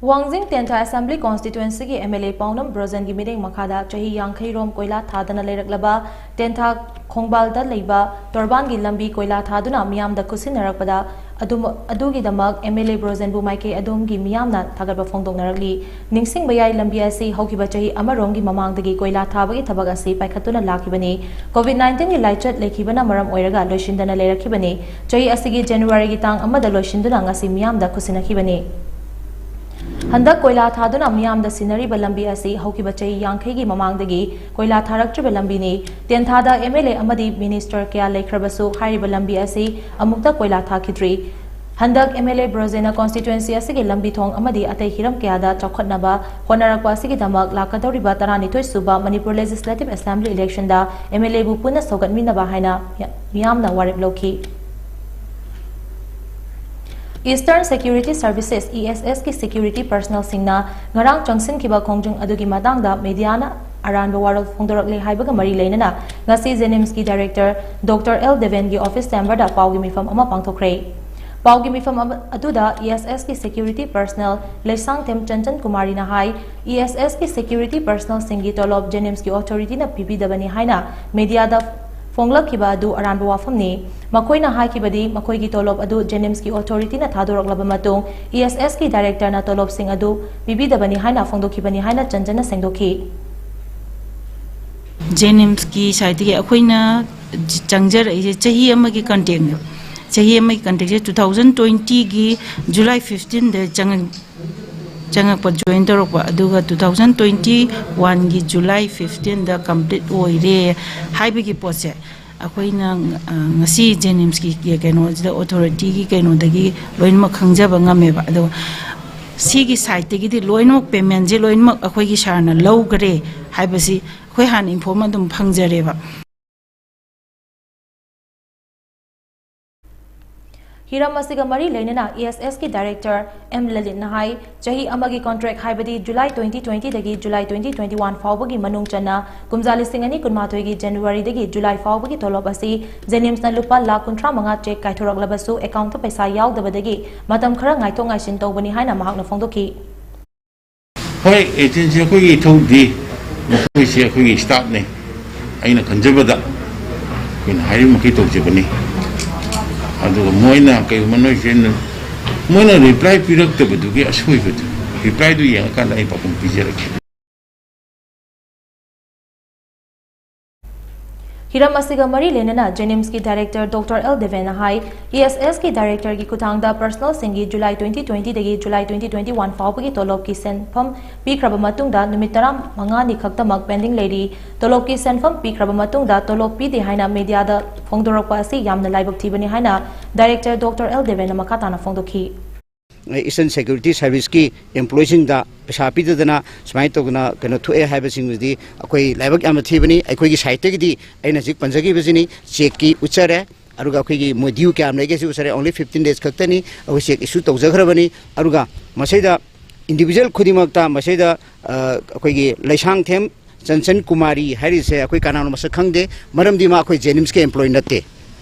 ꯋꯥꯡꯖꯤꯡ ꯇꯦꯟꯊꯥ Assembly Constituency-ꯒꯤ M L A ꯄꯥꯎꯅꯝ ꯕ꯭ꯔꯣꯖꯦꯟꯒꯤ ꯃꯤꯠꯌꯦꯡ ꯃꯈꯥꯗ ꯆꯍꯤ ꯌꯥꯡꯈꯩ ꯔꯣꯝ ꯀꯣꯏꯂꯥ ꯊꯥꯗꯅ ꯂꯩꯔꯛꯂꯕ ꯇꯦꯟꯊꯥ ꯈꯣꯡꯕꯥꯜꯗ ꯂꯩꯕ ꯇꯣꯔꯕꯥꯟꯒꯤ ꯂꯝꯕꯤ ꯀꯣꯏꯂꯥ ꯊꯥꯗꯨꯅ ꯃꯤꯌꯥꯝꯗ ꯈꯨꯠꯁꯤꯟꯅꯔꯛꯄꯗ ꯑꯗꯨꯝ-, ꯑꯗꯨꯒꯤꯗꯃꯛ M L A ꯕ꯭ꯔꯣꯖꯦꯟꯕꯨ ꯃꯥꯏꯀꯩ ꯑꯗꯣꯝꯒꯤ ꯃꯤꯌꯥꯝꯅ ꯊꯥꯒꯠꯄ ꯐꯣꯡꯗꯣꯛꯅꯔꯛꯂꯤ꯫ ꯅꯤꯡꯁꯤꯡꯕ ꯌꯥꯏ, ꯂꯝꯕꯤ ꯑꯁꯤ ꯍꯧꯈꯤꯕ ꯆꯍꯤ ꯑꯃꯔꯣꯝꯒꯤ ꯃꯃꯥꯡꯗꯒꯤ ꯀꯣꯏꯂꯥ ꯊꯥꯕꯒꯤ ꯊꯕꯛ ꯑꯁꯤ ꯄꯥꯏꯈꯠꯇꯨꯅ ꯂꯥꯛꯈꯤꯕꯅꯤ꯫ COVID nineteen-ꯒꯤ ꯂꯥꯏꯆꯠ ꯂꯩꯈꯤꯕꯅ ꯃꯔꯝ ꯑꯣꯏꯔꯒ ꯂꯣꯏꯁꯤꯟꯗꯅ ꯂꯩꯔꯛꯈꯤꯕꯅꯤ꯫ ꯆꯍꯤ ꯑꯁꯤꯒꯤ January-ꯒꯤ ꯇꯥꯡ ꯑꯃꯗ ꯂꯣꯏꯁꯤꯟꯗꯨꯅ ꯉꯁꯤ ꯃꯤꯌꯥꯝꯗ ꯈꯨꯠꯁꯤꯟꯅꯈꯤꯕꯅꯤ꯫ ꯍꯟꯗꯛ ꯀꯣꯏꯂꯥ ꯊꯥꯗꯨꯅ ꯃꯤꯌꯥꯝꯗ ꯁꯤꯟꯅꯔꯤꯕ ꯂꯝꯕꯤ ꯑꯁꯤ ꯍꯧꯈꯤꯕ ꯆꯍꯤ ꯌꯥꯡꯈꯩꯒꯤ ꯃꯃꯥꯡꯗꯒꯤ ꯀꯣꯏꯂꯥ ꯊꯥꯔꯛꯇ꯭ꯔꯤꯕ ꯂꯝꯕꯤꯅꯤ꯫ ꯇꯦꯟꯊꯥꯗ ꯑꯦꯝ ꯑꯦꯜ ꯑꯦ ꯑꯃꯗꯤ ꯃꯤꯅꯤꯁꯇꯔ ꯀꯌꯥ ꯂꯩꯈ꯭ꯔꯕꯁꯨ ꯍꯥꯏꯔꯤꯕ ꯂꯝꯕꯤ ꯑꯁꯤ ꯑꯃꯨꯛꯇ ꯀꯣꯏꯂꯥ ꯊꯥꯈꯤꯗ꯭ꯔꯤ꯫ ꯍꯟꯗꯛ ꯑꯦꯝ ꯑꯦꯜ ꯑꯦ ꯕ꯭ꯔꯣꯖꯦꯅ ꯀꯣꯟꯁꯇꯤꯇ꯭ꯋꯦꯟꯁꯤ ꯑꯁꯤꯒꯤ ꯂꯝꯕꯤ ꯊꯣꯡ ꯑꯃꯗꯤ ꯑꯇꯩ ꯍꯤꯔꯝ ꯀꯌꯥꯗ ꯆꯥꯎꯈꯠꯅꯕ ꯍꯣꯠꯅꯔꯛꯄ ꯑꯁꯤꯒꯤꯗꯃꯛ ꯂꯥꯛꯀꯗꯧꯔꯤꯕ ꯇꯔꯥꯅꯤꯊꯣꯏ ꯁꯨꯕ ꯃꯅꯤꯄꯨꯔ ꯂꯦꯖꯤꯁꯂꯦꯇꯤꯚ ꯑꯦꯁꯦꯝꯕ꯭ꯂꯤ ꯏꯂꯦꯛꯁꯟꯗ ꯑꯦꯝ ꯑꯦꯜ ꯑꯦꯕꯨ ꯄꯨꯟꯅ ꯁꯧꯒꯠꯃꯤꯟꯅꯕ ꯍꯥꯏꯅ ꯃꯤꯌꯥꯝꯅ ꯋꯥꯔꯦꯞ ꯂꯧꯈꯤ꯫ Eastern Security Services, E S S ꯀꯤ security personnelꯁꯤꯡꯅ ꯉꯔꯥꯡ ꯆꯪꯁꯤꯟꯈꯤꯕ ꯈꯣꯡꯖꯪ ꯑꯗꯨꯒꯤ ꯃꯇꯥꯡꯗ ꯃꯦꯗꯤꯌꯥꯅ ꯑꯔꯥꯟꯕ ꯋꯥꯔꯣꯜ ꯐꯣꯡꯗꯣꯔꯛꯂꯦ ꯍꯥꯏꯕꯒ ꯃꯔꯤ ꯂꯩꯅꯅ ꯉꯁꯤ JNIMSꯀꯤ director Doctor L ꯗꯦꯕꯦꯟꯒꯤ office chamberꯗ ꯄꯥꯎꯒꯤ ꯃꯤꯐꯝ ꯑꯃ ꯄꯥꯡꯊꯣꯛꯈ꯭ꯔꯦ꯫ ꯄꯥꯎꯒꯤ ꯃꯤꯐꯝ ꯑꯃ-, ꯑꯗꯨꯗ E S S ꯀꯤ security personnel ꯂꯩꯁꯥꯡꯊꯦꯝ ꯆꯟꯆꯟ ꯀꯨꯃꯥꯔꯤꯅ ꯍꯥꯏ, E S S ꯀꯤ security personnelꯁꯤꯡꯒꯤ ꯇꯣꯂꯣꯞ JNIMSꯀꯤ authorityꯅ ꯄꯤꯕꯤꯗꯕꯅꯤ ꯍꯥꯏꯅ ꯃꯦꯗꯤꯌꯥꯗ ꯐꯣꯡꯂꯛꯈꯤꯕ ꯑꯗꯨ ꯑꯔꯥꯟꯕ ꯋꯥꯐꯝꯅꯤ꯫ ꯃꯈꯣꯏꯅ ꯍꯥꯏꯈꯤꯕꯗꯤ ꯃꯈꯣꯏꯒꯤ ꯇꯣꯂꯣꯞ ꯑꯗꯨ JNIMSꯀꯤ authorityꯅ ꯊꯥꯗꯣꯔꯛꯂꯕ ꯃꯇꯨꯡ E S S ꯀꯤ directorꯅ ꯇꯣꯂꯣꯞꯁꯤꯡ ꯑꯗꯨ ꯄꯤꯕꯤꯗꯕꯅꯤ ꯍꯥꯏꯅ ꯐꯣꯡꯗꯣꯛꯈꯤꯕꯅꯤ ꯍꯥꯏꯅ ꯆꯟꯆꯟꯅ ꯁꯦꯡꯗꯣꯛꯈꯤ꯫ JNIMSꯀꯤ sideꯇꯒꯤ ꯑꯩꯈꯣꯏꯅ ꯆꯪꯖꯔꯛꯏꯁꯦ ꯆꯍꯤ ꯑꯃꯒꯤ contractꯅꯦꯕ꯫ ꯆꯍꯤ ꯑꯃꯒꯤ contractꯁꯦ two thousand twentyꯒꯤ July fifteenꯗ ꯆꯪꯉꯛ-, ꯆꯪꯉꯛꯄ, join ꯇꯧꯔꯛꯄ, ꯑꯗꯨꯒ two thousand twenty oneꯒꯤ July fifteenꯗ complete ꯑꯣꯏꯔꯦ ꯍꯥꯏꯕꯒꯤ ꯄꯣꯠꯁꯦ ꯑꯩꯈꯣꯏꯅ, ꯑ, ꯉꯁꯤ JNIMSꯀꯤ ꯀꯩꯅꯣꯁꯤꯗ authorityꯒꯤ ꯀꯩꯅꯣꯗꯒꯤ ꯂꯣꯏꯅꯃꯛ ꯈꯪꯖꯕ ꯉꯝꯃꯦꯕ꯫ ꯑꯗꯣ ꯁꯤꯒꯤ sideꯇꯒꯤꯗꯤ ꯂꯣꯏꯅꯃꯛ paymentꯁꯦ ꯂꯣꯏꯅꯃꯛ ꯑꯩꯈꯣꯏꯒꯤ sirꯅ ꯂꯧꯈ꯭ꯔꯦ ꯍꯥꯏꯕꯁꯤ ꯑꯩꯈꯣꯏ ꯍꯥꯟꯅ inform ꯑꯗꯨꯝ ꯐꯪꯖꯔꯦꯕ꯫ ꯍꯤꯔꯝ ꯑꯁꯤꯒ ꯃꯔꯤ ꯂꯩꯅꯅ E S S ꯀꯤ director M ꯂꯂꯤꯠꯅ ꯍꯥꯏ, ꯆꯍꯤ ꯑꯃꯒꯤ contract ꯍꯥꯏꯕꯗꯤ July twenty twentyꯗꯒꯤ July twenty twenty one ꯐꯥꯎꯕꯒꯤ ꯃꯅꯨꯡ ꯆꯟꯅ ꯀꯨꯝꯖꯥ ꯂꯤꯁꯤꯡ ꯑꯅꯤ ꯀꯨꯟꯃꯥꯊꯣꯏꯒꯤ Januaryꯗꯒꯤ July ꯐꯥꯎꯕꯒꯤ ꯇꯣꯂꯣꯞ ꯑꯁꯤ JNIMSꯅ ꯂꯨꯄꯥ ꯂꯥꯈ ꯀꯨꯟꯊ꯭ꯔꯥ ꯃꯉꯥ cheque ꯀꯥꯏꯊꯣꯔꯛꯂꯕꯁꯨ accountꯇ ꯄꯩꯁꯥ ꯌꯥꯎꯗꯕꯗꯒꯤ ꯃꯇꯝ ꯈꯔ ꯉꯥꯏꯊꯣꯛ ꯉꯥꯏꯁꯤꯟ ꯇꯧꯕꯅꯤ ꯍꯥꯏꯅ ꯃꯍꯥꯛꯅ ꯐꯣꯡꯗꯣꯛꯈꯤ꯫ ꯍꯣꯏ, agency ꯑꯩꯈꯣꯏꯒꯤ ꯏꯊꯧꯗꯤ, ꯃꯈꯣꯏꯁꯦ ꯑꯩꯈꯣꯏꯒꯤ staffꯅꯤ꯫ ꯑꯩꯅ ꯈꯟꯖꯕꯗ ꯑꯩꯈꯣꯏꯅ ꯍꯥꯏꯔꯤꯕ ꯃꯈꯩ ꯇꯧꯖꯕꯅꯤ꯫ ꯑꯗꯨꯒ ꯃꯣꯏꯅ ꯀꯩꯒꯨꯝꯕ ꯅꯣꯏꯁꯦ, ꯃꯣꯏꯅ reply ꯄꯤꯔꯛꯇꯕꯗꯨꯒꯤ ꯑꯁꯣꯏꯕꯗꯨ, replyꯗꯨ ꯌꯦꯡꯉꯀꯥꯟꯗ ꯑꯩ ꯄꯥꯎꯈꯨꯝ ꯄꯤꯖꯔꯛꯀꯦ꯫ ꯍꯤꯔꯝ ꯑꯁꯤꯒ ꯃꯔꯤ ꯂꯩꯅꯅ JNIMSꯀꯤ director Doctor L ꯗꯦꯕꯦꯟꯅ ꯍꯥꯏ, ESSꯀꯤ directorꯒꯤ ꯈꯨꯠꯊꯥꯡꯗ personalꯁꯤꯡꯒꯤ July twenty twentyꯗꯒꯤ July twenty twenty one ꯐꯥꯎꯕꯒꯤ ꯇꯣꯂꯣꯞꯀꯤ ꯁꯦꯟꯐꯝ ꯄꯤꯈ꯭ꯔꯕ ꯃꯇꯨꯡꯗ ꯅꯨꯃꯤꯠ ꯇꯔꯥꯃꯉꯥꯅꯤ ꯈꯛꯇꯃꯛ pending ꯂꯩꯔꯤ꯫ ꯇꯣꯂꯣꯞꯀꯤ ꯁꯦꯟꯐꯝ ꯄꯤꯈ꯭ꯔꯕ ꯃꯇꯨꯡꯗ ꯇꯣꯂꯣꯞ ꯄꯤꯗꯦ ꯍꯥꯏꯅ mediaꯗ ꯐꯣꯡꯗꯣꯔꯛꯄ ꯑꯁꯤ ꯌꯥꯝꯅ ꯂꯥꯏꯕꯛ ꯊꯤꯕꯅꯤ ꯍꯥꯏꯅ director Doctor L ꯗꯦꯕꯦꯟꯅ ꯃꯈꯥ ꯇꯥꯅ ꯐꯣꯡꯗꯣꯛꯈꯤ꯫ Eastern Security Serviceꯀꯤ employeeꯁꯤꯡꯗ ꯄꯩꯁꯥ ꯄꯤꯗꯗꯅ ꯁꯨꯃꯥꯏꯅ ꯇꯧꯗꯅ ꯀꯩꯅꯣ ꯊꯣꯛꯑꯦ ꯍꯥꯏꯕꯁꯤꯡꯗꯨꯗꯤ ꯑꯩꯈꯣꯏ ꯂꯥꯏꯕꯛ ꯌꯥꯝꯅ ꯊꯤꯕꯅꯤ꯫ ꯑꯩꯈꯣꯏꯒꯤ sideꯇꯒꯤꯗꯤ ꯑꯩꯅ ꯍꯧꯖꯤꯛ ꯄꯟꯖꯈꯤꯕꯁꯤꯅꯤ, chequeꯀꯤ ꯎꯠꯆꯔꯦ, ꯑꯗꯨꯒ ꯑꯩꯈꯣꯏꯒꯤ ꯃꯣꯏ due ꯀꯌꯥꯝ ꯂꯩꯒꯦꯁꯨ ꯎꯠꯆꯔꯦ꯫ Only fifteen days ꯈꯛꯇꯅꯤ ꯑꯩꯈꯣꯏ cheque issue ꯇꯧꯖꯈ꯭ꯔꯕꯅꯤ꯫ ꯑꯗꯨꯒ ꯃꯁꯤꯗ individual ꯈꯨꯗꯤꯡꯃꯛꯇ ꯃꯁꯤꯗ, ꯑ, ꯑꯩꯈꯣꯏꯒꯤ ꯂꯩꯁꯥꯡꯊꯦꯝ ꯆꯟꯆꯟ ꯀꯨꯃꯥꯔꯤ ꯍꯥꯏꯔꯤꯁꯦ ꯑꯩꯈꯣꯏ ꯀꯅꯥꯅꯣ ꯃꯁꯛ ꯈꯪꯗꯦ, ꯃꯔꯝꯗꯤ ꯃꯥ ꯑꯩꯈꯣꯏ JNIMSꯀꯤ employee ꯅꯠꯇꯦ꯫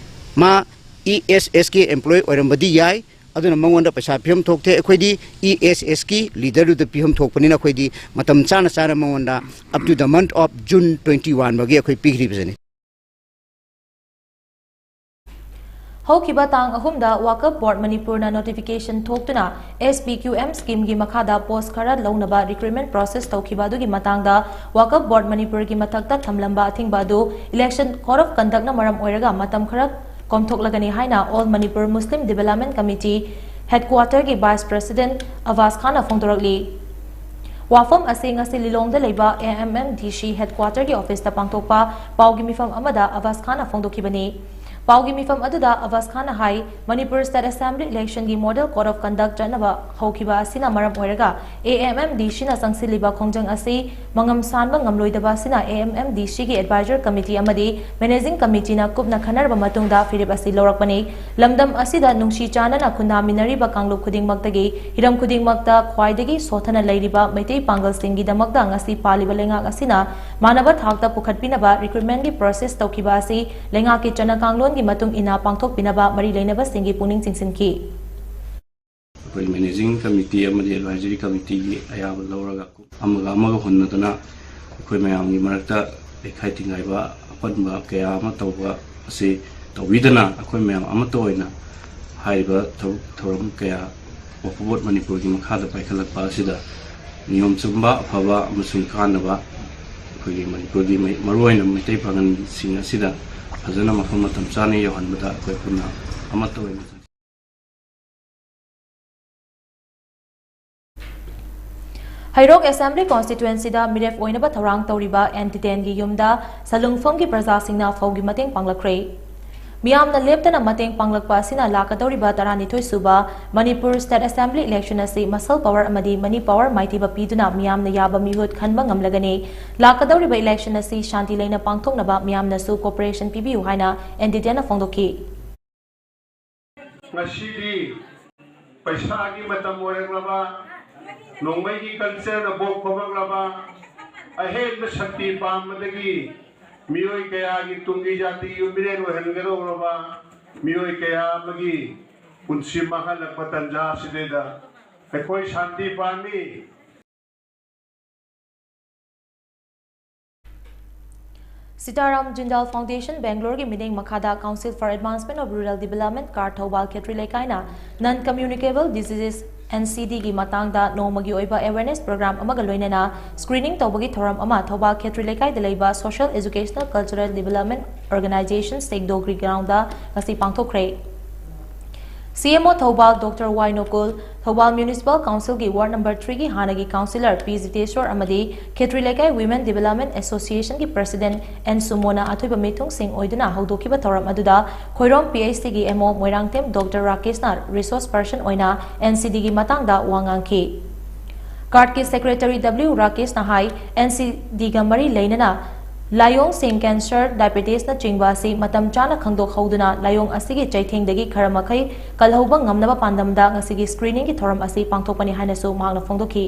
ꯃꯥ ESSꯀꯤ employee ꯑꯣꯏꯔꯝꯕꯗꯤ ꯌꯥꯏ, ꯑꯗꯨꯅ ꯃꯉꯣꯟꯗ ꯄꯩꯁꯥ ꯄꯤꯐꯝ ꯊꯣꯛꯇꯦ꯫ ꯑꯩꯈꯣꯏꯗꯤ ESSꯀꯤ leaderꯗꯨꯗ ꯄꯤꯐꯝ ꯊꯣꯛꯄꯅꯤꯅ ꯑꯩꯈꯣꯏꯗꯤ ꯃꯇꯝ ꯆꯥꯅ ꯆꯥꯅ ꯃꯉꯣꯟꯗ up to the month of June twenty one ꯐꯥꯎꯒꯤ ꯑꯩꯈꯣꯏ ꯄꯤꯈ꯭ꯔꯤꯕꯁꯤꯅꯤ꯫ ꯍꯧꯈꯤꯕ ꯇꯥꯡ ꯑꯍꯨꯝꯗ Waqf Board ꯃꯅꯤꯄꯨꯔꯅ notification ꯊꯣꯛꯇꯨꯅ SPQM schemeꯒꯤ ꯃꯈꯥꯗ post ꯈꯔ ꯂꯧꯅꯕ recruitment process ꯇꯧꯈꯤꯕ ꯑꯗꯨꯒꯤ ꯃꯇꯥꯡꯗ Waqf Board ꯃꯅꯤꯄꯨꯔꯒꯤ ꯃꯊꯛꯇ ꯊꯝꯂꯝꯕ ꯑꯊꯤꯡꯕ ꯑꯗꯨ election code of conductꯅ ꯃꯔꯝ ꯑꯣꯏꯔꯒ ꯃꯇꯝ ꯈꯔ ꯀꯣꯝꯊꯣꯛꯂꯒꯅꯤ ꯍꯥꯏꯅ All Manipur Muslim Development Committee headquarterꯒꯤ vice president ꯑꯕꯥꯁ ꯈꯥꯟꯅ ꯐꯣꯡꯗꯣꯔꯛꯂꯤ꯫ ꯋꯥꯐꯝ ꯑꯁꯤ ꯉꯁꯤ ꯂꯤꯂꯣꯡꯗ ꯂꯩꯕ AMMDC headquarterꯒꯤ officeꯇ ꯄꯥꯡꯊꯣꯛꯄ ꯄꯥꯎꯒꯤ ꯃꯤꯐꯝ ꯑꯃꯗ ꯑꯕꯥꯁ ꯈꯥꯟꯅ ꯐꯣꯡꯗꯣꯛꯈꯤꯕꯅꯤ꯫ ꯄꯥꯎꯒꯤ ꯃꯤꯐꯝ ꯑꯗꯨꯗ ꯑꯕꯥꯁ ꯈꯥꯟꯅ ꯍꯥꯏ, Manipur State Assembly electionꯒꯤ model code of conduct ꯆꯠꯅꯕ ꯍꯧꯈꯤꯕ ꯑꯁꯤꯅ ꯃꯔꯝ ꯑꯣꯏꯔꯒ AMMDCꯅ ꯆꯪꯁꯤꯜꯂꯤꯕ ꯈꯣꯡꯖꯪ ꯑꯁꯤ ꯃꯉꯝ ꯁꯥꯟꯕ ꯉꯝꯂꯣꯏꯗꯕ ꯑꯁꯤꯅ AMMDCꯒꯤ advisor committee ꯑꯃꯗꯤ managing committeeꯅ ꯀꯨꯞꯅ ꯈꯟꯅꯔꯕ ꯃꯇꯨꯡꯗ ꯐꯤꯔꯦꯞ ꯑꯁꯤ ꯂꯧꯔꯛꯄꯅꯤ꯫ ꯂꯝꯗꯝ ꯑꯁꯤꯗ ꯅꯨꯡꯁꯤ ꯆꯥꯟꯅꯅ ꯈꯨꯟꯗꯥꯃꯤꯟꯅꯔꯤꯕ ꯀꯥꯡꯂꯨꯞ ꯈꯨꯗꯤꯡꯃꯛꯇꯒꯤ ꯍꯤꯔꯝ ꯈꯨꯗꯤꯡꯃꯛꯇ ꯈ꯭ꯋꯥꯏꯗꯒꯤ ꯁꯣꯠꯊꯅ ꯂꯩꯔꯤꯕ ꯃꯩꯇꯩ ꯄꯥꯡꯒꯜꯁꯤꯡꯒꯤꯗꯃꯛꯇ ꯉꯁꯤ ꯄꯥꯜꯂꯤꯕ ꯂꯩꯉꯥꯛ ꯑꯁꯤꯅ ꯃꯥꯟꯅꯕ ꯊꯥꯛꯇ ꯄꯨꯈꯠꯄꯤꯅꯕ recruitmentꯀꯤ process ꯇꯧꯈꯤꯕ ꯑꯁꯤ ꯂꯩꯉꯥꯛꯀꯤ ꯆꯠꯅ ꯀꯥꯡꯂꯣꯟꯒꯤ ꯃꯇꯨꯡ ꯏꯟꯅ ꯄꯥꯡꯊꯣꯛꯄꯤꯅꯕ ꯃꯔꯤ ꯂꯩꯅꯕꯁꯤꯡꯒꯤ ꯄꯨꯛꯅꯤꯡ ꯆꯤꯡꯁꯤꯟꯈꯤ꯫ ꯑꯩꯈꯣꯏ managing committee ꯑꯃꯗꯤ advisory committeeꯒꯤ ꯑꯌꯥꯕ ꯂꯧꯔꯒ ꯑꯃꯒ ꯑꯃꯒ ꯍꯨꯟꯅꯗꯨꯅ ꯑꯩꯈꯣꯏ ꯃꯌꯥꯝꯒꯤ ꯃꯔꯛꯇ ꯂꯩꯈꯥꯏ ꯇꯤꯡꯒꯥꯏꯕ ꯑꯄꯟꯕ ꯀꯌꯥ ꯑꯃ ꯇꯧꯕ ꯑꯁꯤ ꯇꯧꯕꯤꯗꯅ ꯑꯩꯈꯣꯏ ꯃꯌꯥꯝ ꯑꯃꯠꯇ ꯑꯣꯏꯅ ꯍꯥꯏꯔꯤꯕ ꯊꯕꯛ ꯊꯧꯔꯝ ꯀꯌꯥ Waqf Board ꯃꯅꯤꯄꯨꯔꯒꯤ ꯃꯈꯥꯗ ꯄꯥꯏꯈꯠꯂꯛꯄ ꯑꯁꯤꯗ ꯅꯤꯌꯣꯝ ꯆꯨꯝꯕ, ꯑꯐꯕ ꯑꯃꯁꯨꯡ ꯀꯥꯟꯅꯕ ꯑꯩꯈꯣꯏꯒꯤ ꯃꯅꯤꯄꯨꯔꯒꯤ ꯃꯩ-, ꯃꯔꯨꯑꯣꯏꯅ ꯃꯩꯇꯩ ꯄꯥꯉꯜꯁꯤꯡ ꯑꯁꯤꯗ ꯐꯖꯅ ꯃꯐꯝ ꯃꯇꯝ ꯆꯥꯅ ꯌꯧꯍꯟꯕꯗ ꯑꯩꯈꯣꯏ ꯄꯨꯟꯅ ꯑꯃꯠꯇ ꯑꯣꯏꯅ ꯍꯩꯔꯣꯛ Assembly Constituencyꯗ ꯃꯤꯔꯦꯞ ꯑꯣꯏꯅꯕ ꯊꯧꯔꯥꯡ ꯇꯧꯔꯤꯕ ꯑꯦꯟ ꯗꯤꯇꯦꯟꯒꯤ ꯌꯨꯝꯗ ꯁꯂꯨꯡꯐꯝꯒꯤ ꯄ꯭ꯔꯖꯥꯁꯤꯡꯅ ꯐꯧꯒꯤ ꯃꯇꯦꯡ ꯄꯥꯡꯂꯛꯈ꯭ꯔꯦ꯫ ꯃꯤꯌꯥꯝꯅ ꯂꯦꯞꯇꯅ ꯃꯇꯦꯡ ꯄꯥꯡꯂꯛꯄ ꯑꯁꯤꯅ ꯂꯥꯛꯀꯗꯧꯔꯤꯕ ꯇꯔꯥꯅꯤꯊꯣꯏ ꯁꯨꯕ ꯃꯅꯤꯄꯨꯔ State Assembly election ꯑꯁꯤ muscle power ꯑꯃꯗꯤ money power ꯃꯥꯏꯊꯤꯕ ꯄꯤꯗꯨꯅ ꯃꯤꯌꯥꯝꯅ ꯌꯥꯕ ꯃꯤꯍꯨꯠ ꯈꯟꯕ ꯉꯝꯂꯒꯅꯤ꯫ ꯂꯥꯛꯀꯗꯧꯔꯤꯕ election ꯑꯁꯤ ꯁꯥꯟꯇꯤ ꯂꯩꯅ ꯄꯥꯡꯊꯣꯛꯅꯕ ꯃꯤꯌꯥꯝꯅꯁꯨ cooperation ꯄꯤꯕꯤꯌꯨ ꯍꯥꯏꯅ ꯑꯦꯟ ꯗꯤꯇꯦꯟꯅ ꯐꯣꯡꯗꯣꯛꯈꯤ꯫ ꯉꯁꯤꯗꯤ ꯄꯩꯁꯥꯒꯤ ꯃꯇꯝ ꯑꯣꯏꯔꯛꯂꯕ, ꯅꯣꯡꯃꯩꯒꯤ cultureꯅ ꯕꯣꯛ ꯐꯣꯕꯛꯂꯕ, ꯑꯍꯦꯟꯕ ꯁꯛꯇꯤ ꯄꯥꯝꯕꯗꯒꯤ ꯃꯤꯑꯣꯏ ꯀꯌꯥꯒꯤ ꯇꯨꯡꯒꯤ ꯖꯥꯇꯤꯒꯤ ꯃꯤꯔꯦꯟ ꯑꯣꯏꯍꯟꯒꯗꯧꯔꯕ ꯃꯤꯑꯣꯏ ꯀꯌꯥ ꯑꯃꯒꯤ ꯄꯨꯟꯁꯤ ꯃꯥꯡꯍꯜꯂꯛꯄ ꯇꯥꯟꯖꯥ ꯑꯁꯤꯗꯩꯗ ꯑꯩꯈꯣꯏ ꯁꯥꯟꯇꯤ ꯄꯥꯝꯃꯤ꯫ Sitaram Jindal Foundation Bangaloreꯒꯤ ꯃꯤꯠꯌꯦꯡ ꯃꯈꯥꯗ Council for Advancement of Rural Development ꯀꯥꯔ ꯊꯧꯕꯥꯜ ꯈꯦꯇ꯭ꯔꯤ ꯂꯩꯀꯥꯏꯅ Non Communicable Diseases, N C Dꯒꯤ ꯃꯇꯥꯡꯗ ꯅꯣꯡꯃꯒꯤ ꯑꯣꯏꯕ awareness program ꯑꯃꯒ ꯂꯣꯏꯅꯅ screening ꯇꯧꯕꯒꯤ ꯊꯧꯔꯝ ꯑꯃ ꯊꯧꯕꯥꯜ ꯈꯦꯇ꯭ꯔꯤ ꯂꯩꯀꯥꯏꯗ ꯂꯩꯕ Social Educational Cultural Development Organization ꯁꯦꯛꯗꯣꯒ꯭ꯔꯤ groundꯗ ꯉꯁꯤ ꯄꯥꯡꯊꯣꯛꯈ꯭ꯔꯦ꯫ C M O Thoubal doctor Y Nokul, Thoubal Municipal Councilꯒꯤ Ward number threeꯒꯤ ꯍꯥꯟꯅꯒꯤ councillor ꯄꯤ ꯖꯤꯇꯦꯁꯣꯔ ꯑꯃꯗꯤ ꯈꯦꯇ꯭ꯔꯤ ꯂꯩꯀꯥꯏ Women Development Associationꯒꯤ President ꯑꯦꯟ ꯁꯨꯃꯣꯅ ꯑꯊꯣꯏꯕ ꯃꯤꯊꯨꯡꯁꯤꯡ ꯑꯣꯏꯗꯨꯅ ꯍꯧꯗꯣꯛꯈꯤꯕ ꯊꯧꯔꯝ ꯑꯗꯨꯗ ꯈꯣꯏꯔꯣꯝ P H Cꯒꯤ M O ꯃꯣꯏꯔꯥꯡꯊꯦꯝ ꯗꯣꯛꯇꯔ ꯔꯥꯀꯦꯁꯅ resource person ꯑꯣꯏꯅ N C Dꯒꯤ ꯃꯇꯥꯡꯗ ꯋꯥ ꯉꯥꯡꯈꯤ꯫ ꯀꯥꯔꯠꯀꯤ Secretary W ꯔꯥꯀꯦꯁꯅ ꯍꯥꯏ, N C Dꯒ ꯃꯔꯤ ꯂꯩꯅꯅ ꯂꯥꯏꯑꯣꯡꯁꯤꯡ cancer, diabetesꯅꯆꯤꯡꯕ ꯑꯁꯤ ꯃꯇꯝ ꯆꯥꯅ ꯈꯪꯗꯣꯛꯍꯧꯗꯨꯅ ꯂꯥꯏꯑꯣꯡ ꯑꯁꯤꯒꯤ ꯆꯩꯊꯦꯡꯗꯒꯤ ꯈꯔ ꯃꯈꯩ ꯀꯜꯍꯧꯕ ꯉꯝꯅꯕ ꯄꯥꯟꯗꯝꯗ ꯉꯁꯤꯒꯤ screeningꯒꯤ ꯊꯧꯔꯝ ꯑꯁꯤ ꯄꯥꯡꯊꯣꯛꯄꯅꯤ ꯍꯥꯏꯅꯁꯨ ꯃꯍꯥꯛꯅ ꯐꯣꯡꯗꯣꯛꯈꯤ꯫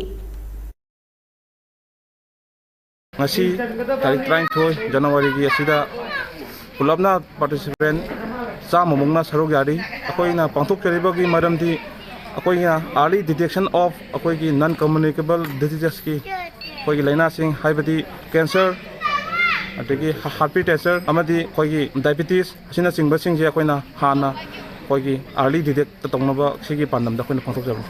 ꯉꯁꯤ ꯇꯥꯔꯤꯛ ꯇꯔꯥꯅꯤꯊꯣꯏ Januaryꯒꯤ ꯑꯁꯤꯗ ꯄꯨꯂꯞꯅ participant ꯆꯥꯝꯃꯃꯨꯛꯅ ꯁꯔꯨꯛ ꯌꯥꯔꯤ꯫ ꯑꯩꯈꯣꯏꯅ ꯄꯥꯡꯊꯣꯛꯆꯔꯤꯕꯒꯤ ꯃꯔꯝꯗꯤ ꯑꯩꯈꯣꯏꯅ early detection of ꯑꯩꯈꯣꯏꯒꯤ non communicable diseasesꯀꯤ ꯑꯩꯈꯣꯏꯒꯤ ꯂꯥꯏꯅꯥꯁꯤꯡ, ꯍꯥꯏꯕꯗꯤ cancer, ꯑꯗꯒꯤ hypertension ꯑꯃꯗꯤ ꯑꯩꯈꯣꯏꯒꯤ diabetes ꯑꯁꯤꯅꯆꯤꯡꯕꯁꯤꯡꯁꯦ ꯑꯩꯈꯣꯏꯅ ꯍꯥꯟꯅ ꯑꯩꯈꯣꯏꯒꯤ early detect ꯇꯧꯅꯕ ꯁꯤꯒꯤ ꯄꯥꯟꯗꯝꯗ ꯑꯩꯈꯣꯏꯅ ꯄꯥꯡꯊꯣꯛꯆꯕꯅꯤ꯫